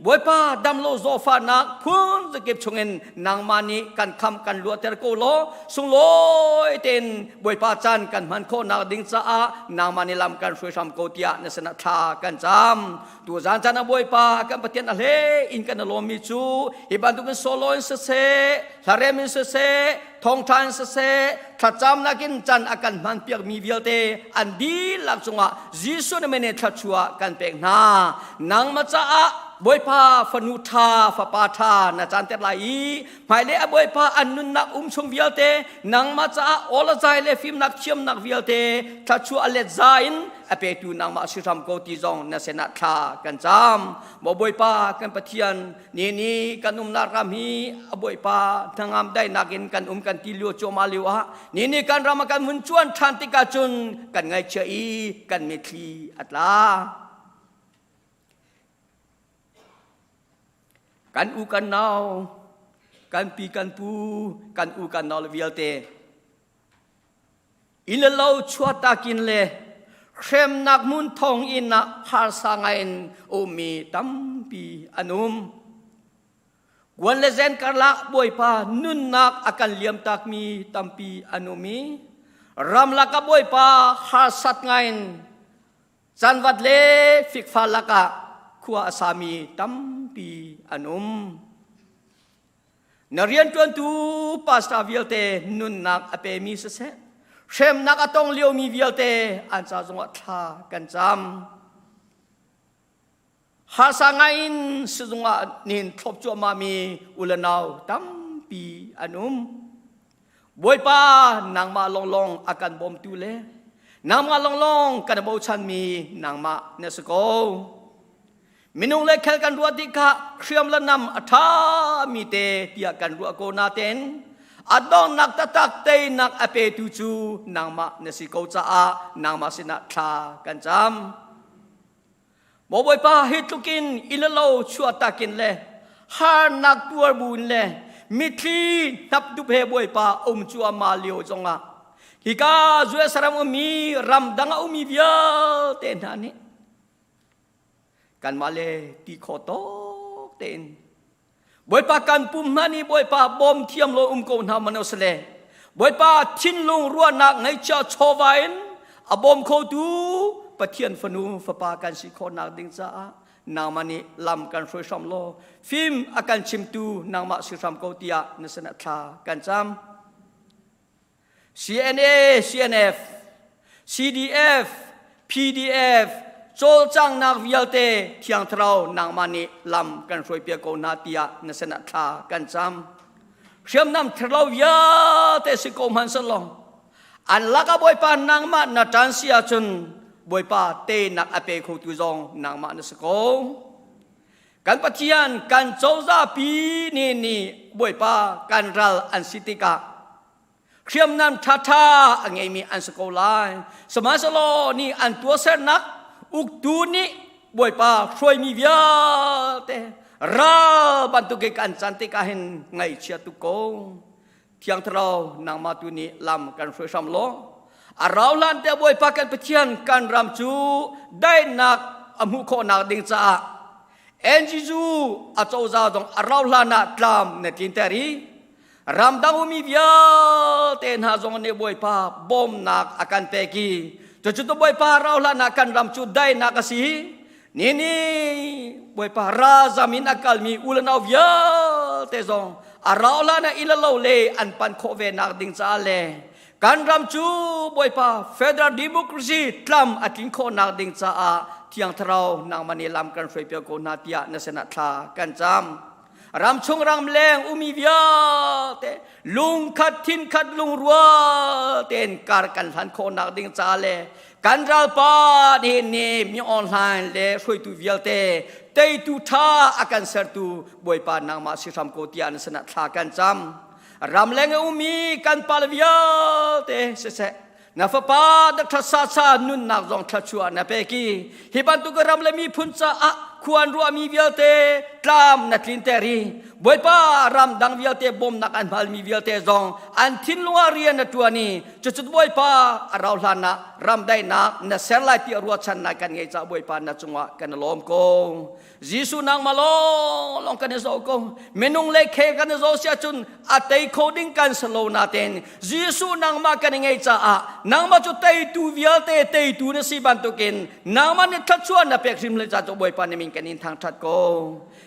Bawipa damlo zawfahnak phun zakip chungin nangmah nih kan kham kan luater ko law sunglawi tein Bawipa caan kan hman khawhnak ding caah nangmah nih lam kan hruai hram ko tiah na sinah thla kan cam. Tu zan caan ah Bawipa kan Pathian a hlei in kan lawmmi cu hi bantukin solo in siseh, hlarem in siseh, thawngṭha in siseh, thlacamnak in can a kan hman piakmi vialte an dihlak cungah Jesuh na min in thluachuah kan pek hna. Nangmah caah Bawipa fanu ṭha, fapa ṭha na canter lai i hmailei a Bawipa an nunnak um chung vialte nangmah caah awlazai le fimnak thiamnak vialte thluachuah a let za in a petu nangmah si hram ko ti zong na sinah thla kan cam. Maw Bawipa kan Pathian Ni ni kan umnak ram hi a Bawipa hnangam daihnak in kan um kan ti lio cuahmah lio ah ni ni kan ram ah kan hun cuan ṭhan tikah cun kan ngaihchia i kan mitthli a tla. Kan u kan nau, kan pi kan pu, kan u kan nau le vialte Inn le lo chuahtakin le hremnak hmun thonginn ah harsa ngaiin ummi tampi an um. Kuan le zen karlak Bawipa nunnak a kan liamtakmi tampi an um i ramlak ah Bawipa harsat ngaiin canvat le fikfa lakah khua a sami tampi an um. Na rianṭuantu pastor vialte nunnak a pemi siseh, hremnak a tong liomi vialte an ca zongah thla kan cam. Harsa ngaiin sizung ah nin thlop cuahmahmi u le nau tampi an um. Bawipa nangmah lawnglawng a kan bawmtu le nangmah lawnglawng kan bochanmi nangmah na si ko. Minung le khel kan ruah tik kha hriam le nam a ṭhami te tiah kan ruah ko natein a donghnak taktak teinak a petu cu nangmah na si ko caah nangmah sinah thla kan cam. Maw Bawipa hi tlukin i le lo chuah takin le harnak tuar buin le mitthli hnap dup he Bawipa um cuahmah lio zongah hika US ram ummi ramdang a ummi vialte hna nih Kanmah le ti kho tawk tein Bawipa kan pum hna nih Bawipa bawm thiam lo um ko hna man sile Bawipa thinlung ruahnak ngaihchia chawva in a bawm khotu Pathian fanu fapa kan si khawhnak ding caah nangmah nih lam kan hruai hram law fim a kan chimtu nangmah si hram ko tiah na sinah thla kan cam. CNA, CNF, CDF, PDF, cawlcanghnak vialte Thiang Thlarau nangmah nih lam kan hruaipiak ko hna tiah na sinah thla kan cam. Hriamnam thlarau vialte si ko hmanh sehlaw an lakah Bawipa nangmah na ṭan si ahcun Bawipa teinak a pe khotu zong nangmah na si ko. Kan Pathian kan cozah pi nih nih Bawipa kan ral an si tikah hriamnam ṭhaṭha a ngeimi an si ko lai. Sihmanhsehlaw nih an tuahsernak uktu nih Bawipa hruaimi vialte ral bantukin kan can tikah hin ngaihchia tuk ko. Thiang Thlarau nangmah tu nih lam kan hruai hram law a rau hlan te Bawipa kan Pathian kan ram cu daihnak a hmuh khawhnak ding caah NGU a cozah zong a rau hlan ah tlam na tlinter i. Ramdang ummi vialte hna zong nih Bawipa bawmnak a kan pek i cucu tu Bawipa rau hlan ah kan ram cu daihnak a si. Nini Bawipa ralzam in a kalmi u le nau vialte zong a rau hlan ah inn le lo le an pan khawh ve nak ding caah le kan ram cu Bawipa Federal Democracy tlam a tlin khawhnak ding caah Thiang Thlarau nangmah nih lam kan hruai piak ko hna tiah na sinah thla kan cam. Ramchung ramleng umi vialte lungkhat thinkhat lungrual tein kar kan hlan khawhnak ding ca le kan ralpa nih ni mi online le hruaitu vialte teitu tha a kan sertu Bawipa nangmah si hram ko tiah na sinah thla kan cam. Ramleng umi kan pal vialte siseh na fapa Dr. Sasa nunnak zong thluachuah na pek i hi bantuk ram le miphun caah khuan ruahmi vialte tlam na tlinter i Bawipa ram dang vialte bawmnak an halmi vialte zong an thinlung ah rian na ṭuan i cucu Bawipa a rau hlan ah ram daihnak na ser lai ti ruahchannak kan ngei caah Bawipa na cungah kan i lawm ko. Jesuh nangmah lawng lawng kan i zoh ko. Minung le khel kan i zoh si ahcun a tei kho ding kan si lo nain Jesuh nangmah kan i ngei caah nangmah cu teitu vialte teitu na si bantukin nangmah nih thluachuah na pek hrim le ca cu Bawipa nih min kan in thangṭhat ko.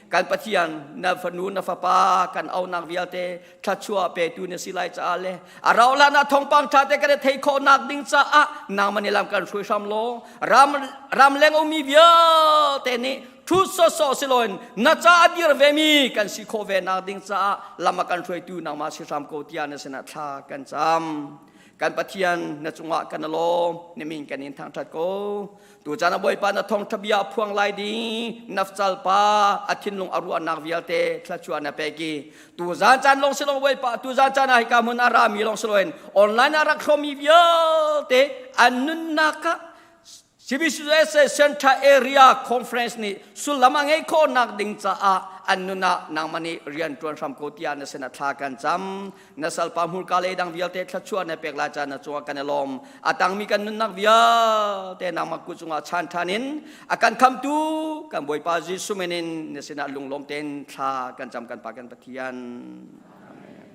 Kan Pathian na fanu na fapa kan aunak vialte thluachuah petu na si lai caah le a rauh hlan ah thawngpang ṭha te kan i theih khawhnak ding caah nangmah nih lam kan hruai hram law ram ramleng ummi vialte nih thu sawsawh si loin na ca a dir vemi kan si khawh ve nak ding caah lam a kan hruaitu nangmah si hram ko tiah na sinah thla kan cam kan Pathian na cungah kan lawm na min kan in thangṭhat ko Tuchan ah Bawipa na thawngṭha bia a phuang lai ding nafcal pa a thinlung a ruahnak vialte thluachuah na pek i tuzan caan lawng si lo Bawipa tuzan caan ah hika hmun a rami lawng si loin online ah rak hrawmmi vialte an nunnak ah CBCUSA Central Area Conference nih sullam a ngeih khawhnak ding caah an nun ah nangmah nih rian ṭuan hram ko tiah na sinah thla kan cam. Na salpa hmurka le dang vialte thluachuah na pek lai caan na cungah kan i lawm. A tangmi kan nunnak vialte nangmah kut cungah chan ṭhan in a kan khamtu kan Bawipa Jesuh min in na sinah lunglawm tein thla kan cam kan Pa kan Pathian. Amen.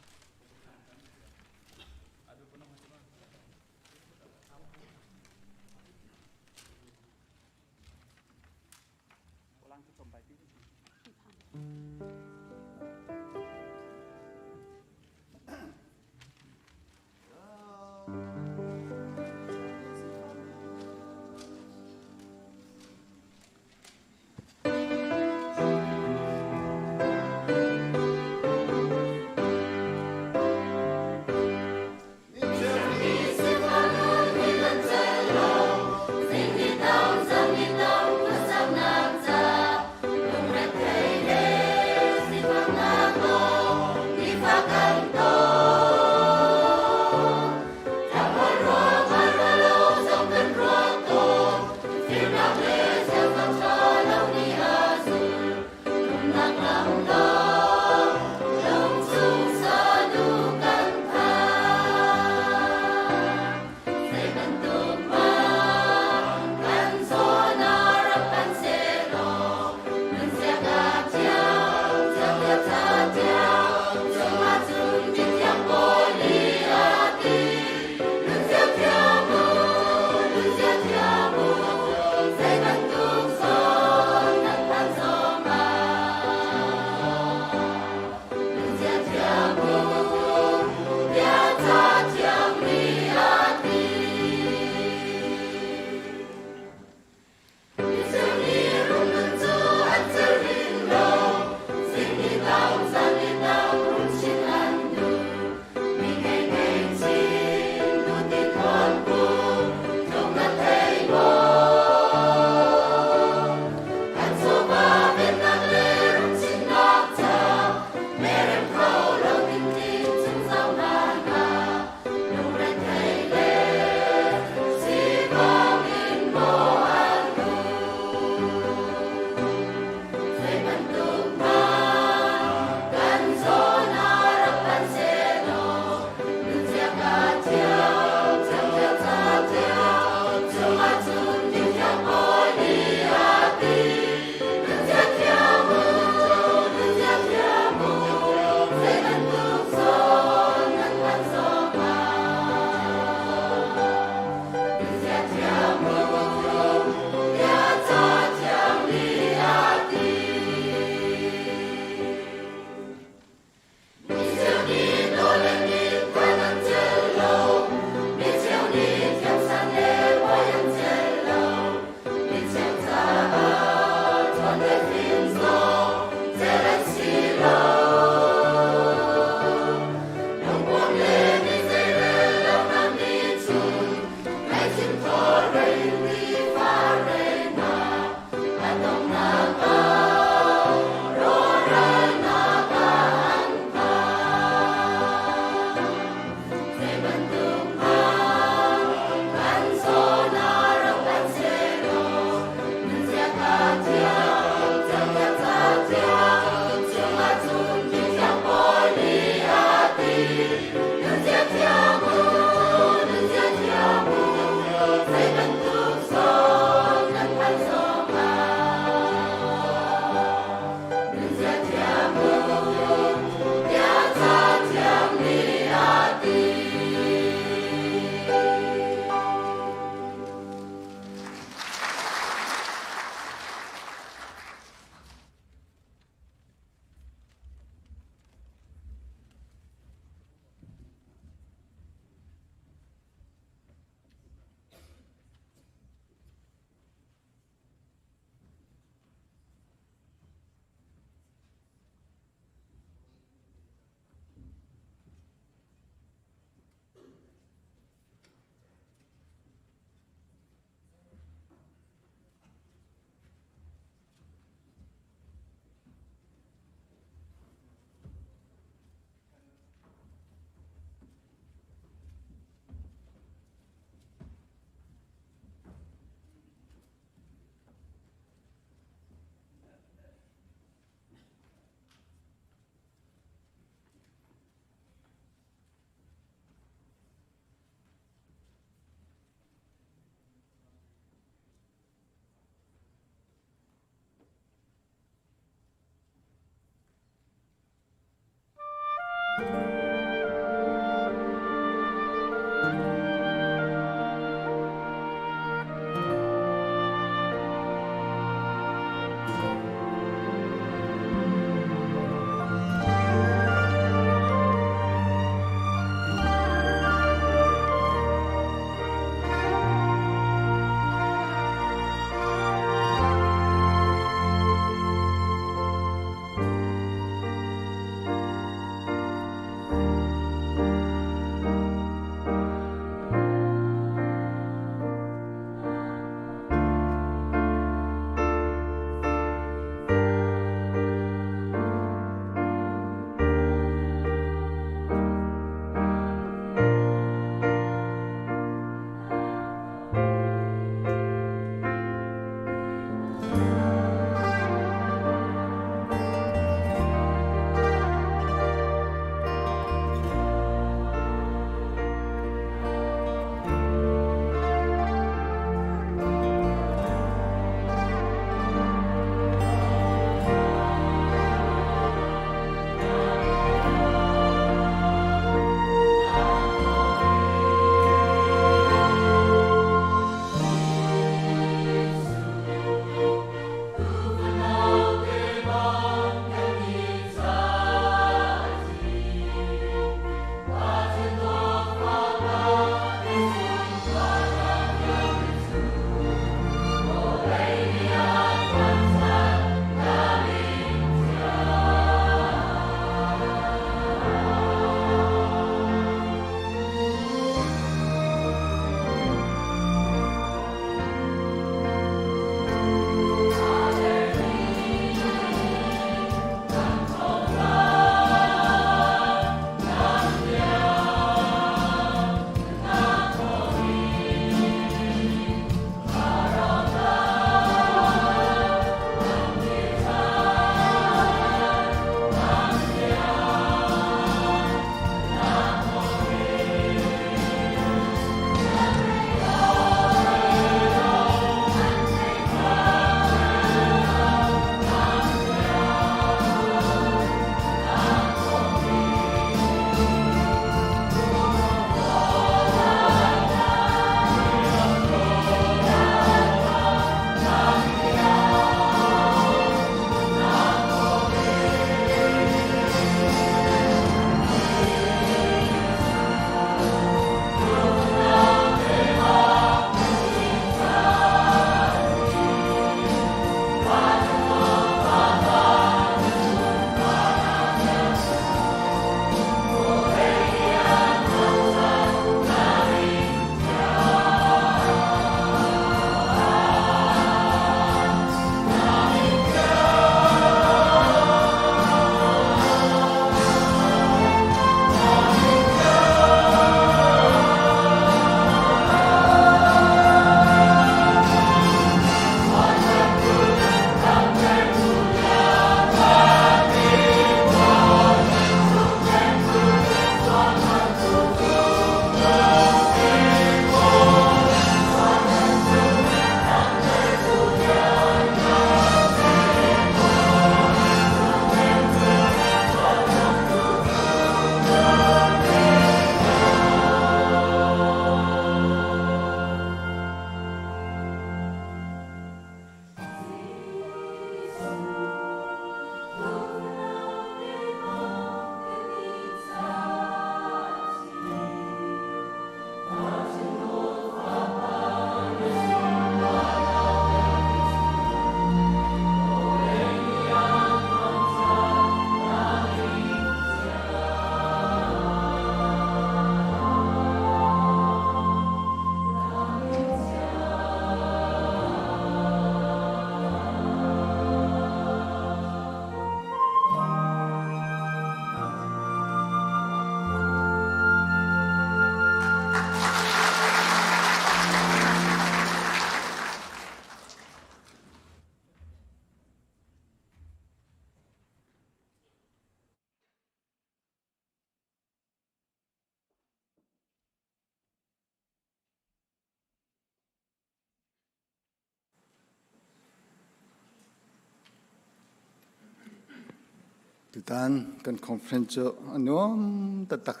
Tutan kan conference cu a nuam taktak.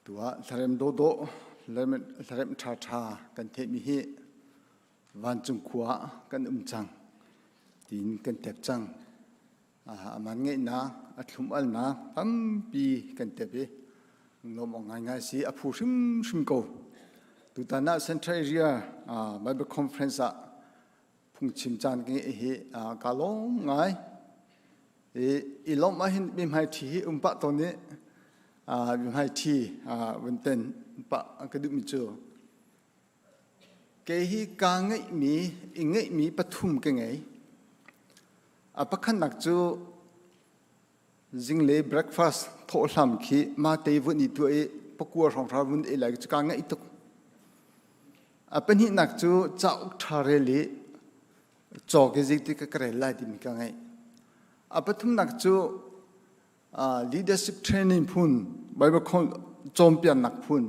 Tuah hlarem dawhdawh, hlarem ṭhaṭha kan theihmi hi vancung khua ah kan um cang tiin kan tep cang. Aman ngeihnak, a thlum-alnak tampi kan tep i lawm awk ngaingai si a phu hrimhrim ko. Tutan ah Central Area Bible Conference ah phungchim caan ka ngeih hi kaa lawm ngai. I, i lawmh ahhin mihmai ṭhi hi um pah tawn i mihmai ṭhi vun ten pah ka duhmi cu kei hi kaa ngeihmi i ngeihmi pathum ka ngei. A pakhatnak cu zinglei breakfast thawhhlam khi mate vun i tuah i pakua hrawnghrang vun ei lai cu kaa ngaih tuk. A pahnihnak cu cauk ṭha rel i cawk i zeitik ka rel lai timi ka ngaih. A pathumnak cu leadership training phun, Bible cawnpiaknak phun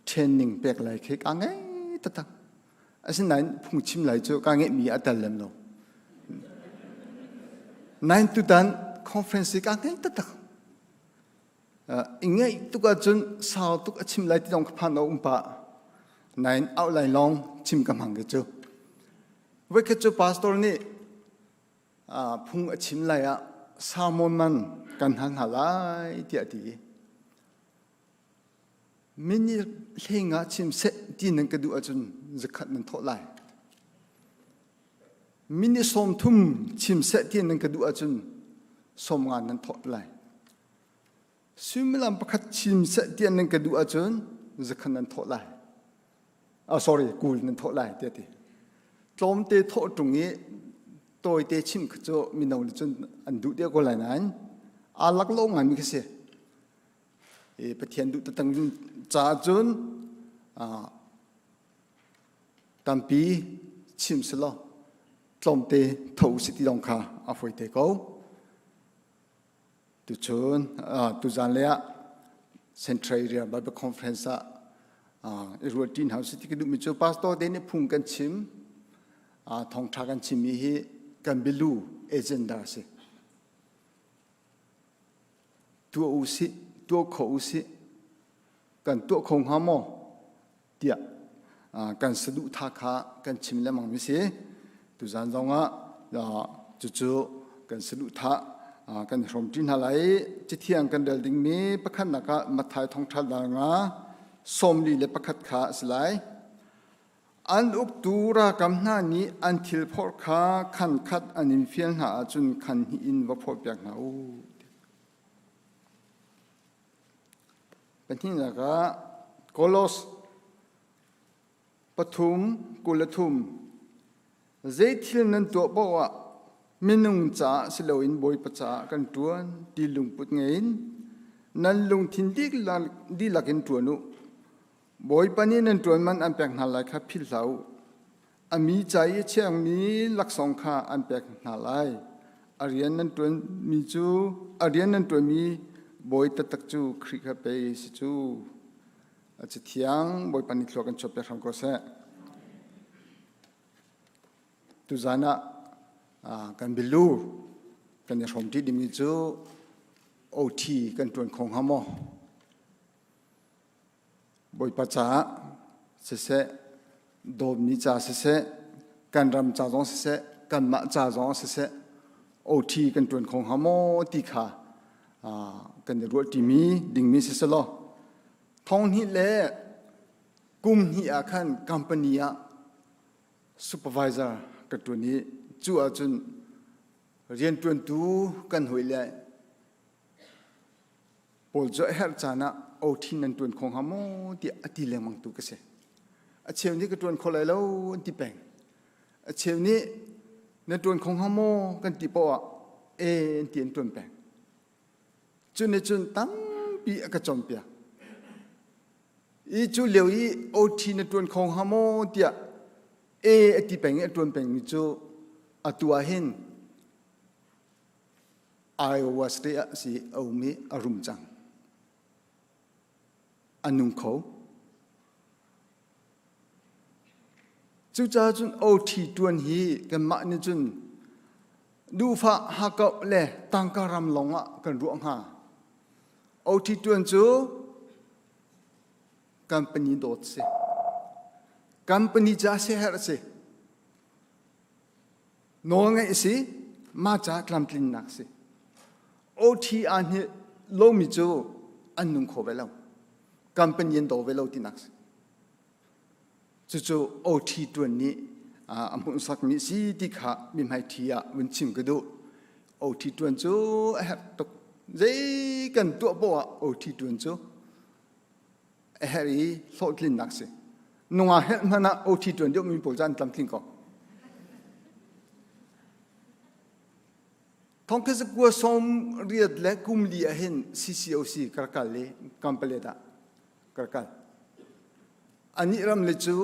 training pek lai khi kaa ngaih taktak. Asinain phungchim lai cu kaa ngeihmi a tel lem lo. Nain tutan conference hi kaa ngeih taktak. I ngeih tuk ahcun sau tuk a chim lai ti zong ka phan a um pah. Nain outline lawng chim ka hmang ke cu. Voikhat cu pastor nih phung a chim lai ah sermon man kan hal hna lai tiah a ti. Minute hleng ah chim seh ti nan ka duh ahcun zakhat nan thawh lai. Minute 30 chim seh ti nan ka duh ahcun 50 nan thawh lai. Suimilam pakhat chim seh ti nan ka duh ahcun zakhat nan thawh lai. Oh, sorry, 20 nan thawh lai tiah ti. Tlawmte thawh ṭung i tawite chim kha cu mino nih cun an duh deuh ko lai nain aa laklawh ngaimi khi si. Pathian duh taktak caah cun tampi chim selaw tlawmte tho usih ti zong kha a fawi te ko. Tuchun tuzan le ah Central Area Bible Conference ah i ruat ṭi hna usih ti ka duhmi cu pastor te nih phung kan chim thawngṭha kan chimmi hi kan bilu agenda a si. Tuah usih, tuah kho usih, kan tuah kho hnga maw tiah kan saduhthah kha kan chim lengmang mi si. Tuzan zongah cucu kan saduhthah kan i hrawmṭi hna lai. Cathiang kan rel dingmi pakhatnak ah Matthai thawngṭha dal nga 41 kha a si lai. An uktu ralkap hna nih an thil phorh kha khan khat an in fial hna ahcun khan hnih in va phorhpiak hna u. Pahnihnak ah Kolos 3 23 Zei thil nan tuah paoh ah minung caah si loin Bawipa caah kan ṭuan ti lungput ngei in nan lungthin dihlak in ṭuan u. Bawipa nih nan ṭuan man an pek hna lai kha philh hlah u. A mi ca i a chiangmi laksawng kha an pek hna lai. A rian nan ṭuanmi cu a rian nan ṭuanmi Bawi taktak cu Khrih kha pei si cu. A cathiang Bawipa nih thlua kan chuahpiak hram ko seh. Tuzan ah kan bilu kan i hrawm ṭi dingmi cu OT kan ṭuan kho hnga maw? Bawipa caah siseh, dawtmi ca siseh, kan ram ca zong siseh, kanmah ca zong siseh, OT kan ṭuan kho hnga maw ti kha kan i ruahṭimi dingmi si selaw thong hnih le kum hnih ah khan company ah supervisor ka ṭuan i cu ahcun rianṭuantu kan hawi le Paul cu a herh caan ah OT nan ṭuan kho hnga maw tiah a ti lengmang tu ka si. A cheu nih ka ṭuan kho lai lo an ti peng. A cheu nih na ṭuan kho hnga maw kan ti paoh ah e an ti an ṭuan peng. Cu nih cun tampi a ka cawnpiak. I cu lio i OT na ṭuan kho hnga maw tiah e a ti peng i a ṭuan pengmi cu atu ah hin Iowa State ah si a um i a rum cang. A nung kho. Cucaah cun OT tuan hi kanmah nih cun Duhfah hakkauh le tangka ram lawng ah kan ruah hnga. OT ṭuan cu company dawt si. Company ca siaherh si. Nawl ngeih si, mah ca tlamtlinnak si. OT aa hnih lomi cu an nung kho ve lo. Company an daw ve lo tinak si. Cucu OT ṭuan nih a hmuhsakmi si ti kha mihmaiṭhi ah vun chim ka duh. OT ṭuan cu a herh tuk. Zei kan tuah poah ah OT ṭuan cu a herh i hlawhtlinnak si. Nungak helh hmanh ah OT ṭuan deuhmi pawl cu an tlamtling ko. Thongkhat zakua sawm riat le kum li ah hin CCOC ka rak kal i Kampalet ah ka rak kal. Anih ram le cu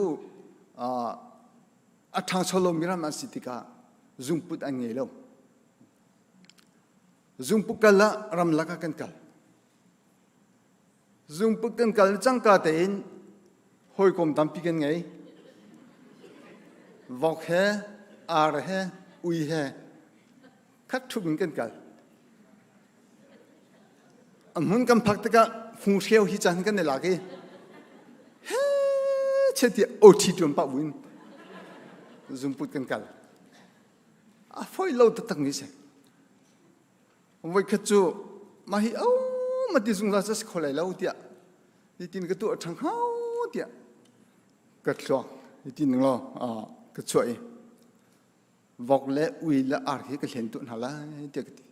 a ṭhangcho lomi ram an si tikah zungput an ngei lo. Zungput kal ah ramlak ah kan kal. Zungput kan kal cangka tein hawikom tampi kan ngei. Vok he, ar he, ui he khat ṭhup in kan kal. A hmun kan phak tikah funghreu hi caan kan i lak i he che tiah awṭhi ṭuan pah buin zungput kan kal. A fawi lo taktak mi si. Voikhat cu mah hi au ma ti zungzal cu a si kho lai lo tiah hitin ka tuah ṭhang hau tiah ka thluak hitin ning law ka chuah i vok le ui le ar hi ka hlen tuah hna lai tiah ka ti.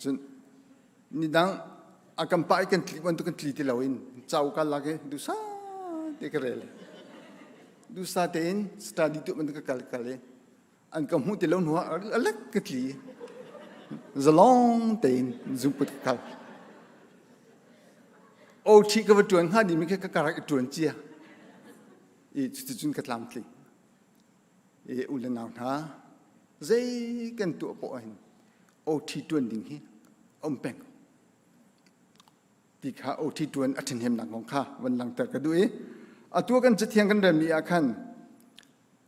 Cun nidang a kan pah i kan tli bantuk kan tli ti loin cau ka lak i dusa te ka rel. Dusa tein study tuah bantuk ka kal kal i an ka hmuh ti lo hnu ah a lek ka tli. Zalong tein zungput ka kal. OT ka va ṭuan hnga dimi kha ka karak i ṭuan cia. I cuticun ka tlamtling. I u le nau hna zei kan tuah poah hin OT ṭuan ding hi a um peng ti kha OT ṭuan a ṭhahnemnak kong kha van langhter ka duh i atu kan cathiang kan relmi ah khan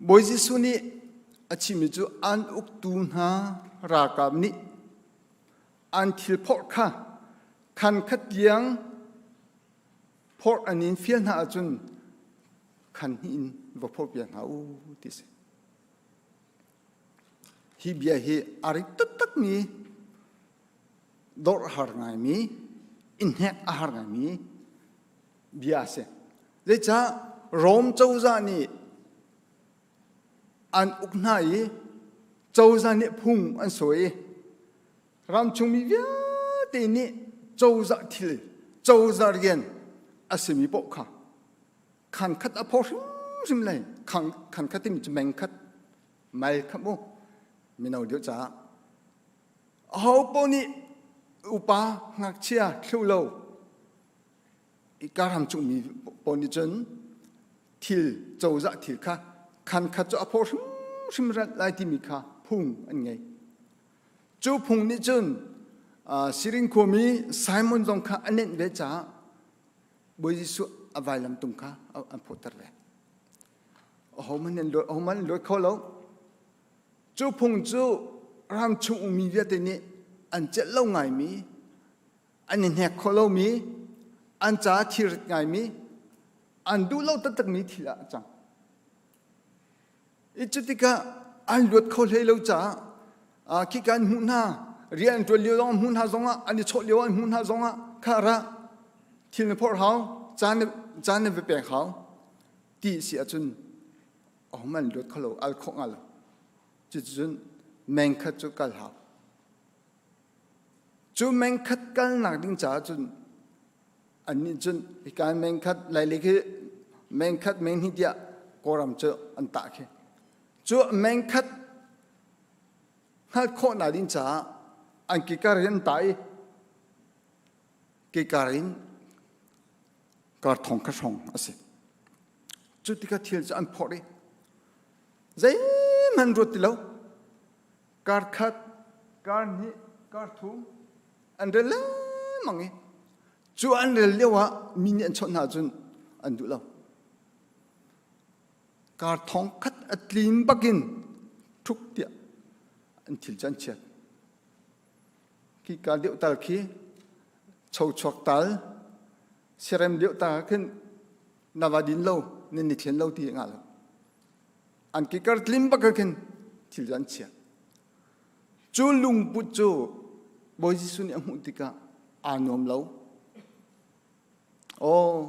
Bawi Jesuh nih a chimmi cu an uktu hna ralkap nih an thil phorh kha khan khat tiang phorh an in fial hna ahcun khan hnih in va phorhpiak hna u ti si. Hi bia hi a rik taktakmi dawrh a har ngaimi innhek a har ngaimi bia a si. Zeicah Rom cozah nih an uk hna i cozah nih phung an sawi i ramchungmi vialte nih cozah thil cozah rian a simi paoh kha khan khat a phaw hrimhrim lai khan khan khat timi cu meng khat mile khat mu mino deuh caah aho paoh nih upa ngakchia thlu lo ka ram chungmi paoh nih cun thil cozah thil kha khan khat cu a phaw hrimhrim lai timi kha phung an ngei Cu phung nih cun Sirin khuami Simon zong kha a nenh ve caah Bawi Jesuh a vailamtung kha an phawtter ve. Ahohmanh an luat, ahohmanh an luat kho lo. Cu phung cu ram chung ummi vialte nih an celh lo ngaimi, an i hnek kho lomi, an caah thilrit ngaimi, an duh lo taktakmi thil ah a cang. I cu tikah an luat kho hlei lo caah khika an hmuh hna rian an ṭuan lio zong an hmuh hna zongah an i chawh lio an hmuh hna zongah kha ra thil na phorh hau caan caan na va pek hau ti si ahcun ahohmanh an luat kho lo al khawh hnga lo cuticun meng khat cu kal hau cu meng khat kalnak ding caah cun Annih cun hika meng khat laili khi meng khat meng hnih tiah Kawlram cu an tah khi. Cu meng khat hngalh khawhnak ding caah an kikar in an tah i kikar in kar thong kha hrawng a si. Cu tikah thil cu an phorh i zeihmanh ruat ti lo. Kar khat, kar hnih, kar thum an rel lengmang i cu an rel lio ah mi nih an chawnh hna ahcun an duh lo. Kar thong khat a tlin bakin ṭhuk tiah. An thil cu an chiat. Khi ka deuh tal khi chochuak tal siarem deuh ta khin na va din lo nan ni thlen lo ti nga lo. An kikar tlim bak khin thil cu an chiat. Cu lungput cu Bawi Jesuh nih a hmuh tikah aa nuam lo. Aw,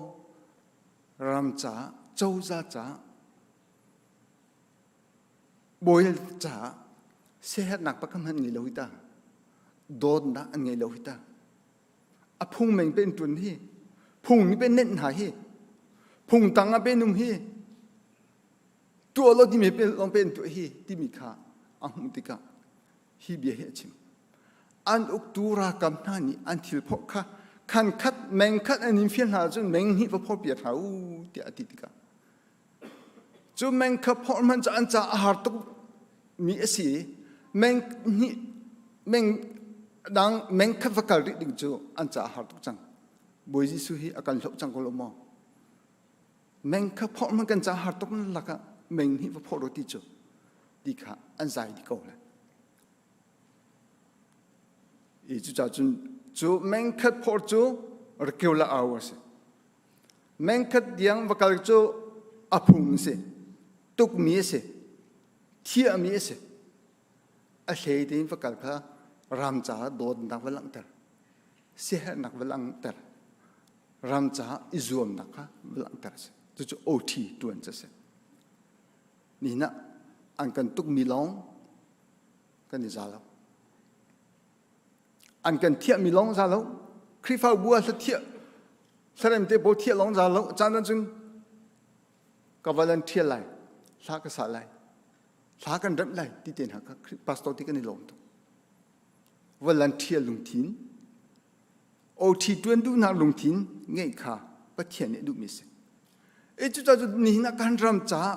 ram caah, cozah caah, bawi caah siaherhnak pakhat hmanh ngei lo hi ta. Dawtnak an ngei lo hi ta. A phung meng pe in ṭun hi, phung nih pe nenh hna hi, phung tang ah pe nung hi, tuah lo timi pe lawng pe in tuah hi timi kha a hmuh tikah hi bia hi a chim. An uktu ralkap hna nih an thil phorh kha khan khat meng khat an in fial hna ahcun meng hnih va phorh piak hna u tiah a ti tikah cu meng kha phorh hmanh cu an caah a har tuk mi a si i meng hnih meng dang meng khat va kal rih ding cu an caah a har tuk cang. Bawi Jesuh hi a kan hloh cang ko lo maw? Meng kha phorh hmanh kan caah har tuk lakah meng hnih va phorh ti cu ti kha an zai dih ko le. I cucaah cun cu meng khat phorh cu regular hour a si. Meng khat diang va kal cu a phung a si. Tukmi a si. Thiahmi a si. A hlei tein va kal kha ram caah dawtnak va langhter. Siaherhnak va langhter. Ram caah i zuamnak kha va langhter a si. Cucu OT tuan cu a si. Nihin ah an kan tukmi lawng kan i za lo. An kan thiahmi lawng za lo. Khrihfabu ah hlathiah hlarem te pawl thiah lawng za lo. Caan cun ka volunteer lai, hla ka sa lai, hla kan remh lai ti te hna kha pastor ti kan i lawm tuk. Volunteer lungthin OT tuan duhnak lungthin ngeih kha Pathian nih duhmi a si. I cucaah cu nihin ah kan ram caah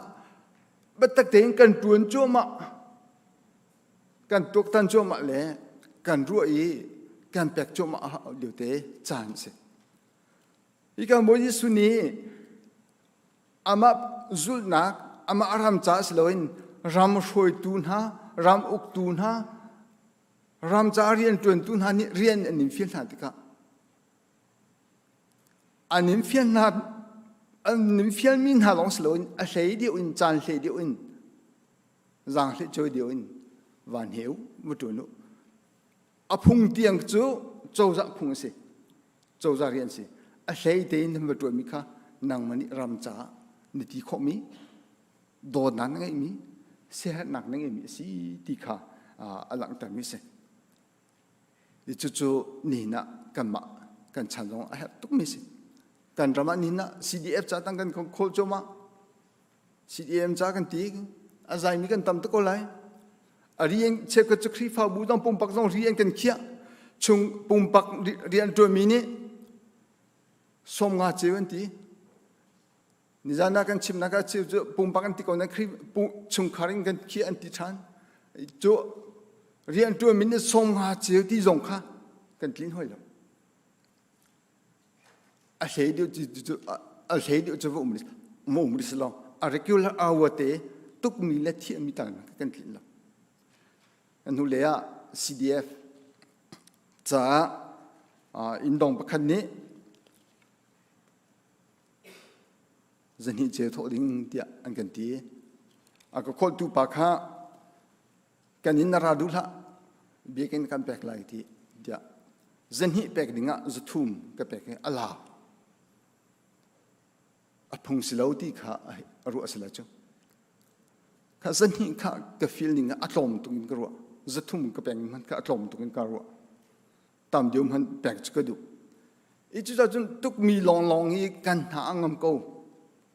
biatak tein kan tuan cuahmah, kan tuaktan cuahmah le kan ruah i kan pek cuahmah lio te caan a si. Hi kan Bawi Jesuh nih amah zulhnak, amah ram caah si loin ram hruaitu hna, ram uktu hna, ram caah rianṭuantu hna nih rian an in fial hna tikah an in fial hna an in fialmi hna lawng si loin a hlei deuh in caan hlei deuh in zaanghlei cawi deuh in van heu va ṭuan u a phung tiang cu cozah phung a si cozah rian si a hlei tein nan va ṭuanmi kha nangmah nih ram caah na ti khawhmi dawtnak na ngeihmi siaherhnak na ngeihmi a si ti kha a langhtermi a si. Cucu nihin ah kanmah kan chan zong a herh tukmi a si. Kan ram ah nihin ah CDF ca tang kan khawl cuahmah. CDM ca kan ti a zaimi kan tam tuk ko lai. A rian cheukhat cu Khrihfabu zong pumpak zong rian kan khiah. Chung pumpak rian ṭuanmi nih 50 ceu an ti. Nizan ah kan chimnak ah cu pumpak an ti ko na chungkhar in kan khi an ti ṭhan. Cu rian ṭuanmi nih 50 ceu ti zong kha kan tlin hoi lo. A hlei deuh cu a hlei deuh cu va um ma um si lo. A regular hour te tukmi le thiahmi tal kan tlin lo. Hnu le ah CDF caah inndong pakhat nih zahnih ceu thawh ding tiah an kan ti. A ka khawltu pa kha kan in na ra duh hlah biakinn kan pek lai ti tiah zahnih pek ding ah zathum ka pek i a la. A phung si lo ti kha a ruah si lai cu. Kha zahnih kha ka feel ning ah a tlawm tuk in ka ruah. Zathum ka pek hmanh kha a tlawm tuk in ka ruah. Tam deuh hmanh pek cu ka duh. I cucacun tukmi lawnglawng hi kan hna a ngam ko.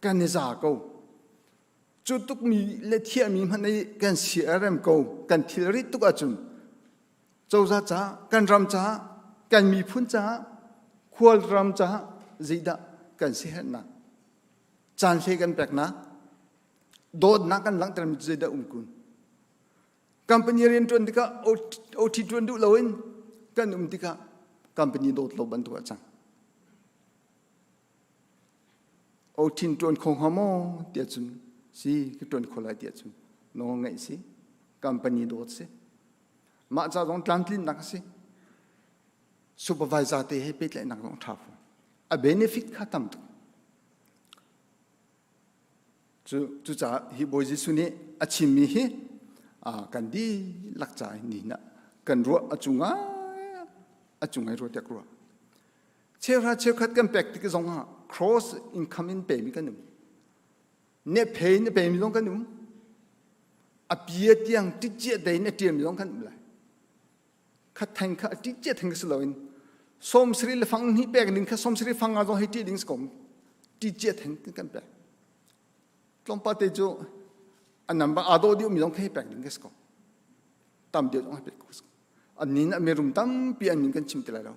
Kan i za ko. Cu tukmi le thiahmi hmanh hi kan si a rem ko. Kan thilri tuk ahcun cozah caah, kan ram caah, kan miphun caah, khual ram caah zeidah kan siaherhnak, caan hlei kan peknak, dawtnak kan langhtermi cu zeidah um kun. Company rian ṭuan tikah OT ṭuan duh loin kan um tikah company dawt lo bantuk a cang. OT ṭuan kho hnga maw tiah cun si ka ṭuan kho lai tiah cun nawl ngeih si company dawt si. Mah ca zong tlamtlinnak a si. Supervisor te he pehtlaihnak zong ṭha fawn. A benefit kha tam tuk. Cu cucaah hi Bawi Jesuh nih a chimmi hi kan dihlak ca ni na kan ruah a cungah a cungai ruah tiak ruah. Cheuhra cheukhat kan pek tik zong ah cross income in pemi kan um. Ne phe in a pemi zong kan um. A pia tiang ṭicia dei in a ṭialmi zong kan um lai. Khat theng kha a ṭicia theng si loin sawmsarih le fang hnih pek ding kha sawmsarih fang nga zong hei ṭih ding si ko. Ṭicia theng kan pek. Tlawmpal te cu a number aa dawh dih mi zong hei pek ding ka si ko. Tam deuh zong hei pek ko si ko. An nin a mirum tampi an min kan chim ti lai lo.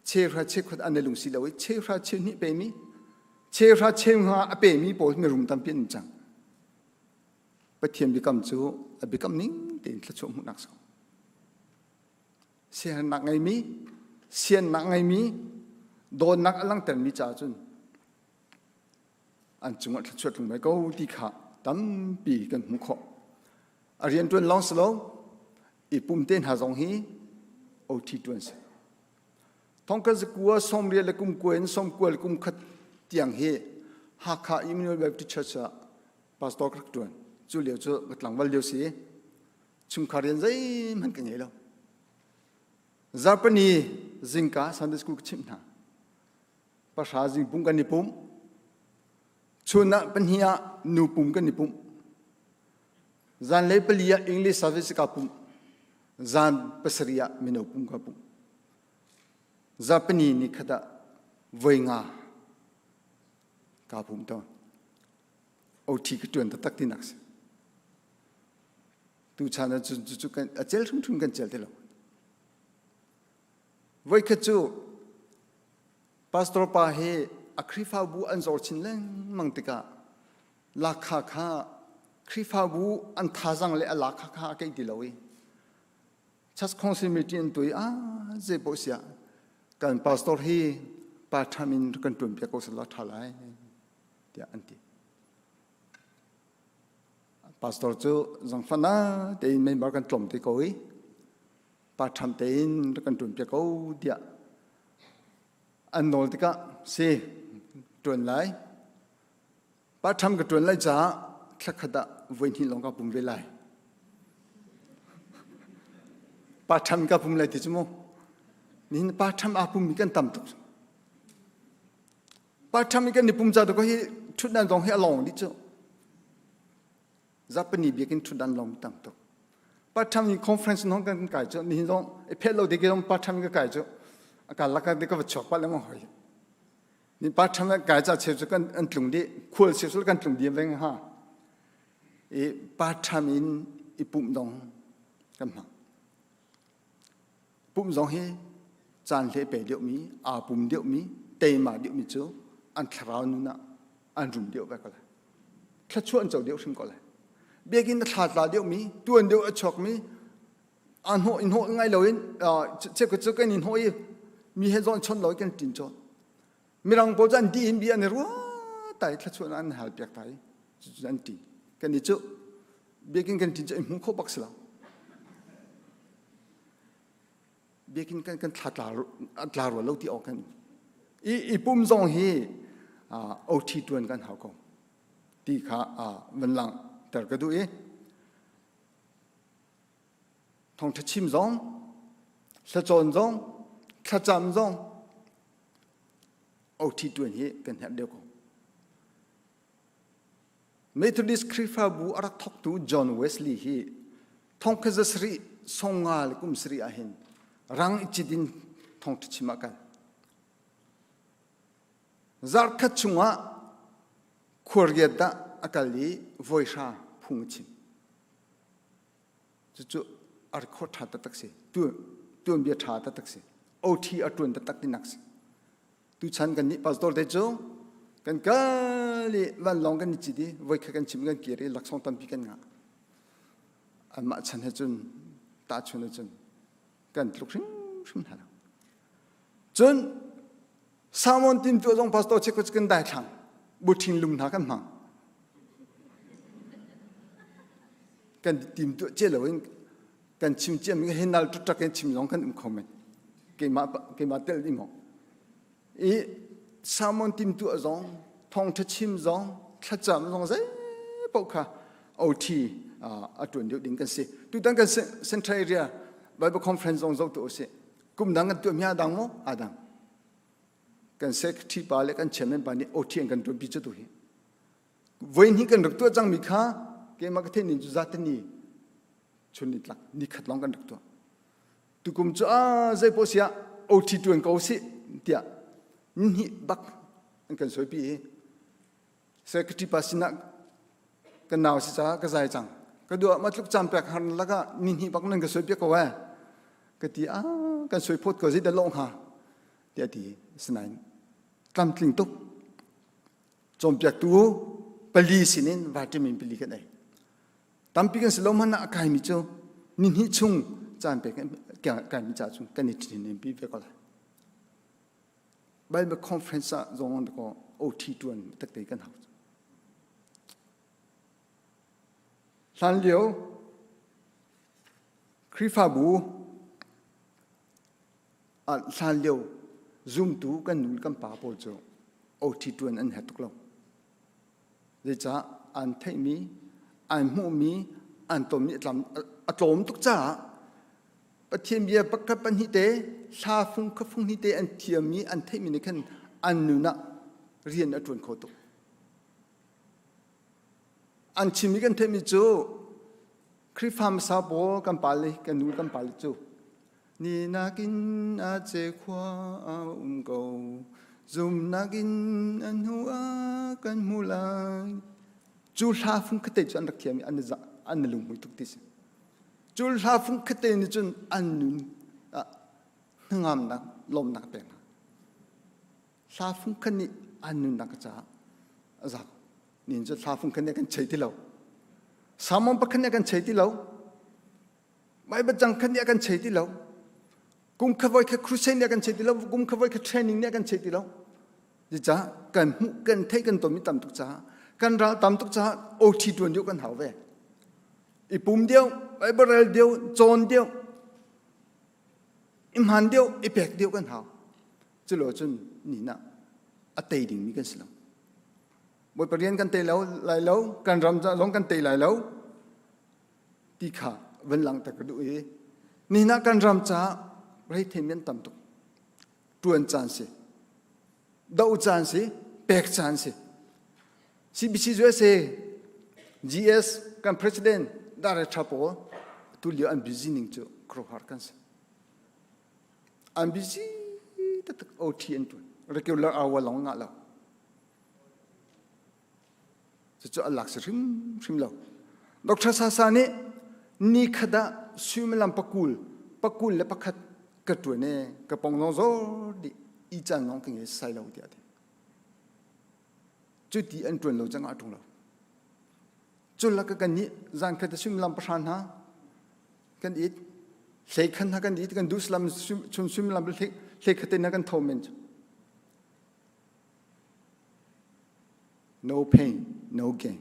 Cheuhra cheukhat an i lungsi lo i cheuhra cheuhnih pemi cheuhra cheunga a pemi pawl mirum tampi an um cang. Pathian biakam cu a biakam ning tein thluachuah hmuhnak si. Siaherhnak ngeimi, siannak ngeimi, dawtnak a langhtermi caah cun an cungah thluachuah tlung ve ko ti kha tampi kan hmuh khawh. A rianṭuan lawng si lo, i pum te hna zong hi OT ṭuan si. Thongkhat zakua sawmriat le kum kua in sawmkua le kum khat tiang hi Hakha Emmanuel Baptist Church ah pastor ka rak ṭuan. Cu lio cu ka tlangval lio si. Chungkhar rian zeihmanh ka ngei lo. Zarhpini zingka Sunday school ka chimh hna. Pahra zingpum kan i pum. Chun ah pahnih ah nu pum kan i pum. Zanlei pali ah English service ka pum. Zan pasarih ah mino pum ka pum. Zarhpini ni khat ah voi nga ka pum tawn. OT ka tuan taktak tinak si. Tu chan ah cun cu kan a cel hrimhrim kan cel ti lo. Voikhat cu pastor pa hi a Khrihfabu an zor chin lengmang tikah lakha kha Khrihfabu an thazang le a lakha kha a keih ti lo i church council meeting an tuah i ah zei paoh siah kan pastor hi part time in kan tuan piak ko selaw tha lai tiah an ti. Pastor cu zangfana tein member kan tlawm te ko i part time tein rak kan ṭuan piak ko tiah an nawl tikah si ṭuan lai. Part time ka ṭuan lai caah thla khat ah voi hnih lawng ka pum ve lai. Part time ka pum lai ti cu mu. Nihin part time aa pummi kan tam tuk. Part time kan i pum ca ko hi ṭhutdan zong hi a lawng dih cu. Zapani biakinn ṭhutdan lawng tam tuk. Part time in conference nong kan kai cu nihin zong i phet lo ding zong part time ka kai cu a ka laka de ka va chuak pa lengmang hoi. Ni part time kai ca cheu cu kan an tlung dih khual cheu cu kan tlung diam veng ha. I part time in i pumh dong kan hmang. Pumh zong hi caan hle pe deuhmi, aa pum deuhmi, teima deuhmi cu an thlarau nun ah an rum deuh ve ko lai. Thluachuah an co deuh hrim ko lai. Biakinn a thla tla deuhmi, tuan deuh a chuakmi, aa hnawh i hnawh ngai loin cheukhat cu kan i hnawh i mi he zawn chon lo kan ṭin cawn. Mirang pawl cu an dih in bia an i ruah tai thluachuah an hal piak tai cucu an ṭin. Kan i cu biakinn kan ṭin cu i hmu kho bak si lo. Biakinn kan kan thla tla tla rua lo ti awk kan i i pum zong hi OT tuan kan hau ko ti kha van lang ter ka duh i thongtha chim zong thlacawn zong thlacam zong OT tuan hi kan herh deuh ko Methodist Khrihfabu a rak thawktu John Wesley hi thongkhat za sarih songa le kum sarih ah hin rang i cit in thawngṭha chim ah kal. Zarhkhat chungah khualriat dah a kal i voihra phung a chim. Cucu a record ṭha taktak si. Tuanbia ṭha taktak si. OT a ṭuan taktak tinak si. Tuchan kan nih pastor te cu kan kal i vanlawng kan i cit i voikhat kan chim kan kir i laksawng tampi kan ngah. Anmah chan he cun tahchun he cun kan tluk hrimhrim hna lo. Cun sermon timtuah zong pastor check kan daithlang buṭhin lung hna kan hmang. Kan timtuah cia loin. Kan chim ciami hi nal ṭuṭak in chim zong kan um kho men. Keimah keimah tel ding maw. I sermon timtuah zong, thawngṭha chim zong, thlacam zong zei paoh kha OT a ṭuan deuh ding kan si. Tutan kan Central Area Bible Conference zong zoh tu usih. Kum dang kan tuahmi a dang maw? A dang. Kan secretary pa le kan chairman pa nih OT an kan ṭuanpi cu tu hi. Voi hnih kan rak tuah cangmi kha keimah ka theih ning cu zatani chun ni tlak ni khat lawng kan rak tuah. Tukum cu a zei paoh siah OT ṭuan ko sih tiah ni bak an kan sawipi i secretary pa sinah kan nau si caah ka zai cang. Ka dua ma tluk caan pek har lakah ni hnih bak nan ka sawi piak ko eh. Ka ti a kan sawi phawt ko zei dah lawng hnga tiah ti sinain tlamtling tuk cawnpiaktu pali sinin vitamin pali kan ei. Tampi kan si lo hmanh ah a kaimi cu ni hnih chung caan pek kaimi ca cu kan i ṭhin pi ve ko lai. Bible conference ah zong ko OT ṭuan takte kan hau. Hlan lio Khrihfabu ah hlan lio zumtu kan nu kan pa pawl cu OT ṭuan an herh tuk lo. Zeicah an theihmi, an hmuhmi, an tonmi a tlawm tuk caah Pathian bia pakhat pahnih te, hla fung kha fung hnih te an thiammi, an theihmi nih khan an nun ah rian a ṭuan kho tuk. An chimmi kan theihmi cu Khrihfa hmasa pawl kan pale, kan nu kan pale cu Ni nakin a ce khua a um ko, zumnak in a hnu ah kan hmu lai. Cu hla fung khate cu an rak thiam i an an lunghmui tuk ti si. Cu hla fung khate nih cun an nun ah hnangamnak, lawmnak a pek hna. Hla fung khat nih an nunnak caah a za. Nin cu hla fung khat nih a kan chei ti lo. Salmon pakhat nih a kan chei ti lo. Bible cang khat nih a kan chei ti lo. Kum kha voi kha crusade nih a kan chei ti lo. Kum kha voi kha training nih a kan chei ti lo. Cucaah kan hmuh kan theih kan tonmi tam tuk caah kan ral tam tuk caah OT tuan deuh kan hau ve. I pum deuh, Bible rel deuh, cawn deuh, i hman deuh, i pek deuh kan hau. Culo cun ni nak a tei dingmi kan si lo. Bawipa rian kan tei lo lai lo, kan ram zong kan tei lai lo. Ti kha van langhter ka duh i nihin ah kan ram caah reithei an tam tuk. Ṭuan caan si, doh caan si, pek caan si. CBC USA GS kan president director pawl tu lio an busy ning cu khuaruahhar kan si. An busy taktak OT an ṭuan. Regular hour lawng ngah lo. Cucu a lak si hrimhrim lo. Dr. Sasa nih ni khat ah suimilam pakul, pakul le pakhat ka ṭuan e, ka pong zong zor dih, i caan zong ka ngei sai lo tiah a ti. Cu ti an ṭuan lo cang ah ṭung lo. Cu lak kan nih zan khat suimilam pahra hna kan it, hlei khan hna kan it, kan duh salam chun suimilam hlei khat te hna kan tho men cu. No pain, no gain.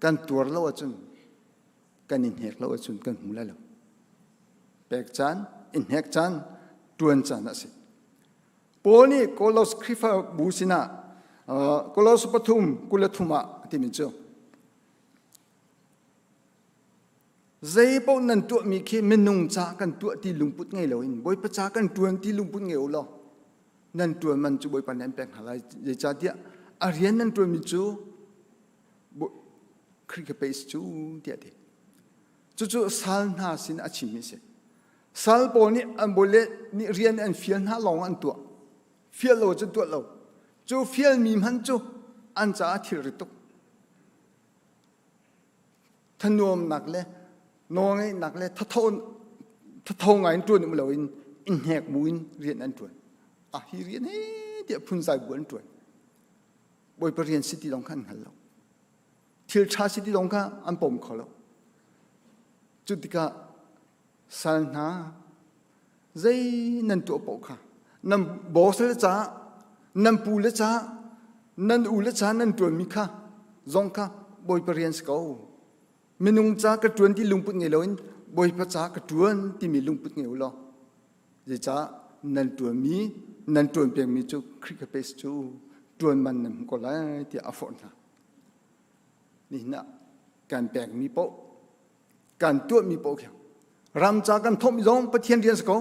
Kan tuar lo ahcun, kan i hnek lo ahcun kan hmu lai lo. Pek caan, i hnek caan, tuan caan a si. Paul nih Kolos Khrihfabu sinah Kolos pathum 23 ah a timi cu Zeipaoh nan tuahmi khi minung ca kan tuah ti lungput ngei loin Bawipa ca kan ṭuan ti lungput ngei u law nan ṭuan man cu Bawipa nih an pek hna lai. Zeicahtiah a rian nan ṭuanmi cu Khrih kha pei si cu tiah a ti. Cucu sal hna sin a chimmi a si. Sal pawl nih an bawile nih rian an fial hna lawng an tuah. Fial lo cu tuah lo. Cu fialmi hmanh cu an caah thilri tuk. Thanuamnak le nawlngeihnak le thatho ngai in ṭuan um loin in hnek bu in rian an ṭuan. Ah hi rian he tiah phunzai bu an ṭuan. Bawipa rian si ti lawng kha an hngal lo. Thil ṭha si ti lawng kha an pom kho lo. Cu tikah sal hna zei nan tuah paoh kha nan boss le caah nan pu le caah nan u le caah nan ṭuanmi kha zong kha Bawipa rian si ko. Minung ca ka ṭuan ti lungput ngei loin Bawipa ca ka ṭuan timi lungput ngei u law zeicah nan ṭuanmi nan ṭuan pengmi cu Khrih ka pes cu ṭuan man nan hmu ko lai tiah a forh hna. Nihin ah kan pekmi paoh kan tuahmi paoh khi ram ca kan thawhmi zong Pathian rian si ko.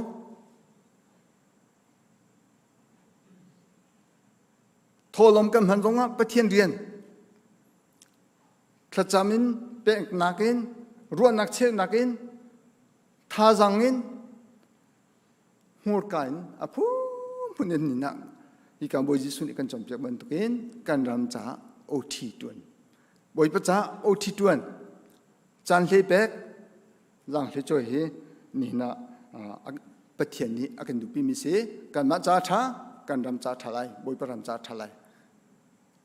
Thawlawm kan hman zongah Pathian rian thlacam in peknak in ruahnak cheuhnak in thazaang in hmurka in a phunphun in ninah hi kan Bawi Jesuh nih kan cawnpiak bantukin kan ram caah OT tuan Bawipa caah OT tuan caan hlei pek zaang hlei cawi hi nihin ah Pathian nih a kan duhpimi si kanmah ca ṭha kan ram ca ṭha lai Bawipa ram ca ṭha lai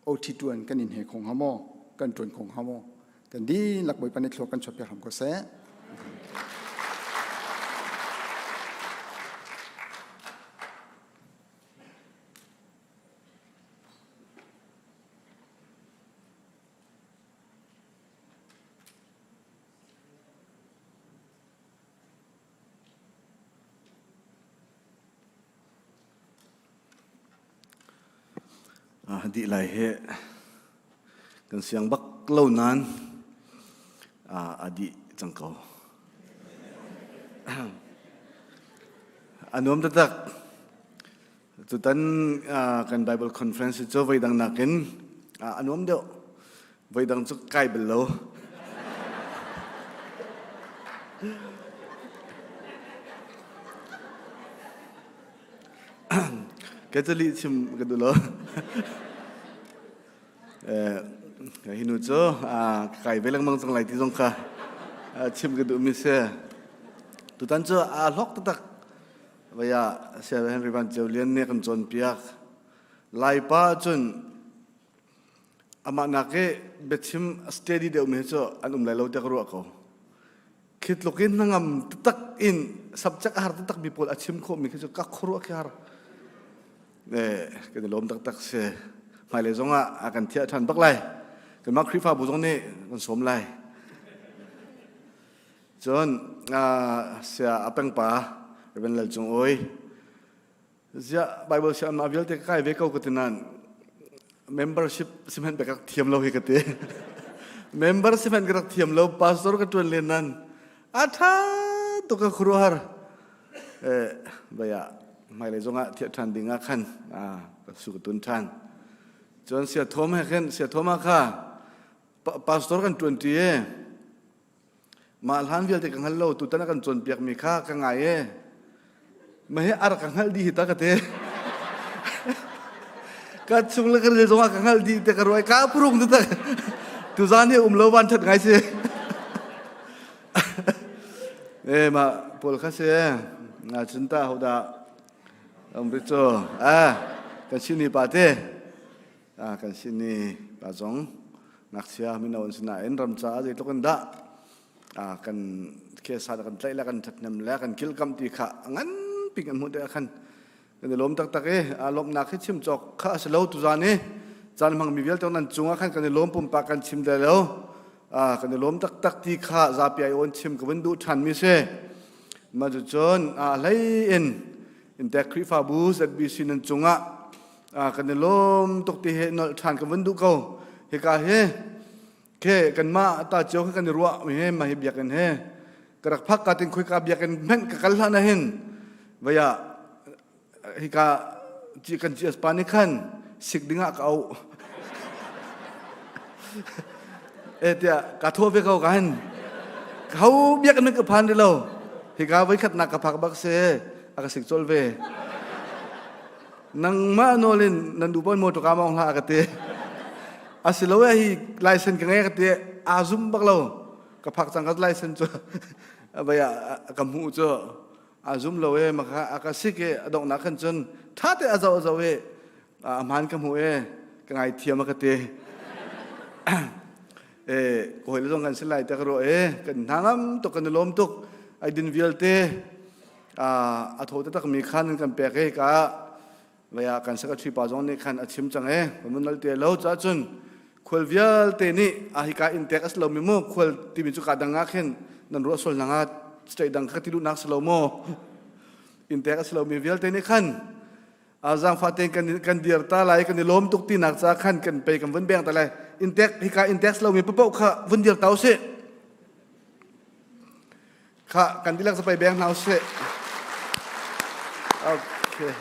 OT ṭuan kan in he kho hnga maw kan ṭuan kho hnga maw kan dihlak Bawipa nih thlua kan chuahpiak hram ko seh. Dih lai hi kan siang bak lo nain a dih cang ko. A nuam taktak. Tutan kan Bible conference cu voidang nakin a nuam deuh. Voidang cu kai bal lo. Ka cu lih chim ka duh lo. Hi nu cu kai ve lengmang cang lai ti zong kha chim ka duhmi si. Tutan cu aa hlawk taktak. Vaya Saya Henry Van Ceu Lian nih kan cawnpiak. Laipa cun amah nak i biachim steady deuhmi hi cu an um lai lo tiah ka ruah ko. Khi tluk in hnangam taktak in subject a har taktak mi pawl a chim khawhmi khi cu ka khuaruah khi har. Eh, kan i lawm taktak si. Hmailei zong ah a kan thiah ṭhan bak lai. Kanmah Khrihfabu zong nih kan sawm lai. Cun sia a pengpa Reverend Lal Cung Awi ziah Bible sia mah vialte ka kai ve ko ka ti nain membership sihmanh ka rak thiam lo hi ka ti. Member sihmanh ka rak thiam lo pastor ka ṭuan len nan a ṭha tuk ka khuaruahhar. Eh, baya hmailei zongah thiah ṭhan ding ah khan ka su ka tun ṭhan. Cun sia thom he khin sia thom ah kha pastor kan ṭuan ṭi e. Mah hlan vialte ka hngal lo tutan a kan cawnpiakmi kha ka ngai e. Mah hi a rak ka hngalh dih hi ta ka te. Ka chung le ka ril zongah ka hngalh dih te ka ruai ka purung tu tak. Tuzan hi um lo van that ngai si. E mah pawl kha si. Na cun ta hodah um ri cu. Ah kan sini pa te. Kan sin i pa zong ngakchia mino an si nain ram caah zeitluk in dah kan kesa kan tlaih le kan ṭhathnem le kan kilkamh ti kha a nganpi kan hmuh tikah khan kan i lawm taktak i lawmhnak hi chim cawk kha a si lo tuzaan i caan hmangmi vialte nan cungah khan kan i lawm pumpak kan chim de lo kan i lawm taktak ti kha zapi ai awn chim ka vun duh ṭhanmi si mah cucun a hlei in intek Khrihfabu ZBC nan cungah kan i lawm tuk ti he nolh ṭhan ka vun duh ko hika hi ke kanmah ta cio kan i ruah mi he mah hi biakinn he ka rak phak ka tin khoika biakinn hmenh ka kal hlan ah hin vaya hika kan GS pa nih khan sik dingah ka auh e tiah ka thaw ve ko ka hin ho biakinn ka phan lo hika voi khat nak ka phak bak se a ka sik chol ve Nangmah nawl in nan duh paoh motor ka mawng hlah ka ti. Asilo e hi license ka ngei ka ti aa zum bak lo. Ka phak cang ka license cu vei ah ka hmuh cu aa zum lo e maka a ka sik e a donghnak khan cun tha te a zoh a zoh e a hmaan ka hmuh e ka ngai thiam a ka ti. E kawi le zong kan si lai te ka ruah e kan hna ngam tuk kan i lawm tuk ai din vialte a thaw takmi khan kan pek i ka vaya kan secretary pa zong nih khan a chim cang e kan nal te lo cha cun. Khual vialte nih a hika inn tek a si lomi mu khual timi cu ka dang ah khin nan ruah sual hna hnga state dang kha ti duhnak si lo maw? Inn tek a si lomi vialte nih khan zaangfah tein kan kan dir ta lai kan i lawm tuk tinak ca khan kan pei kan vun beng ta lai. Inn tek hika inn tek si lomi paoh kha vun dir ta usih. Kha kan dihlak zapai beng hna usih. Okay.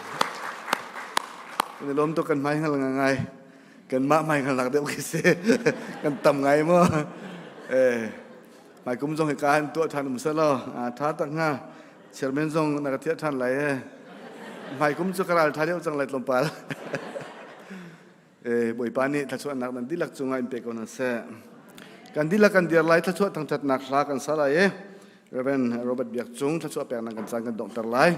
Kan i lawm tuk kan hmai hngal ngai. Kan mah hmai hngal nak deuh khi si. Kan tam ngai mu. Eh hmai kum zong hi ka han tuah ṭhan um selaw ṭha tak hnga. Chairman zong na ka thiah ṭhan lai eh. Hmai kum cu ka ral ṭha deuh cang lai tlawmpal. Bawipa nih thluachuahnak nan dihlak cungah in pe ko hna seh. Kan dihlak kan dir lai thluachuah thangṭhatnak hla kan sa lai i Reverend Robert Biak Cung thluachuah peknak kan caan kan donghter lai.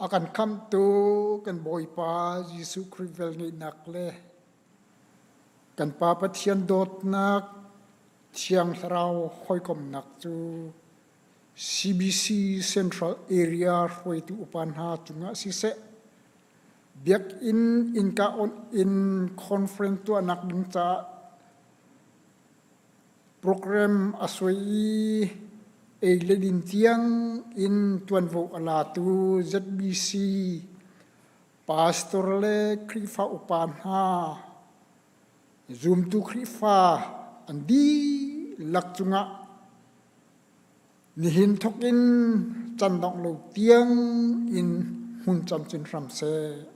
A kan khamhtu kan Bawipa Jesuh Khrih velngeihnak le Kan Pa Pathian dawtnak, Thiang Thlarau hawikomhnak cu CBC Central Area hruaitu upa hna cungah siseh, biakinn innka onh in conference tuahnak ding caah program a suai i ei le din tiang in tuanvo a latu ZBC Pastor le Khrihfa upa hna, zumtu Khrihfa an dihlak cungah nihin thawk in can dongh lo tiang in hmun camcin hram seh.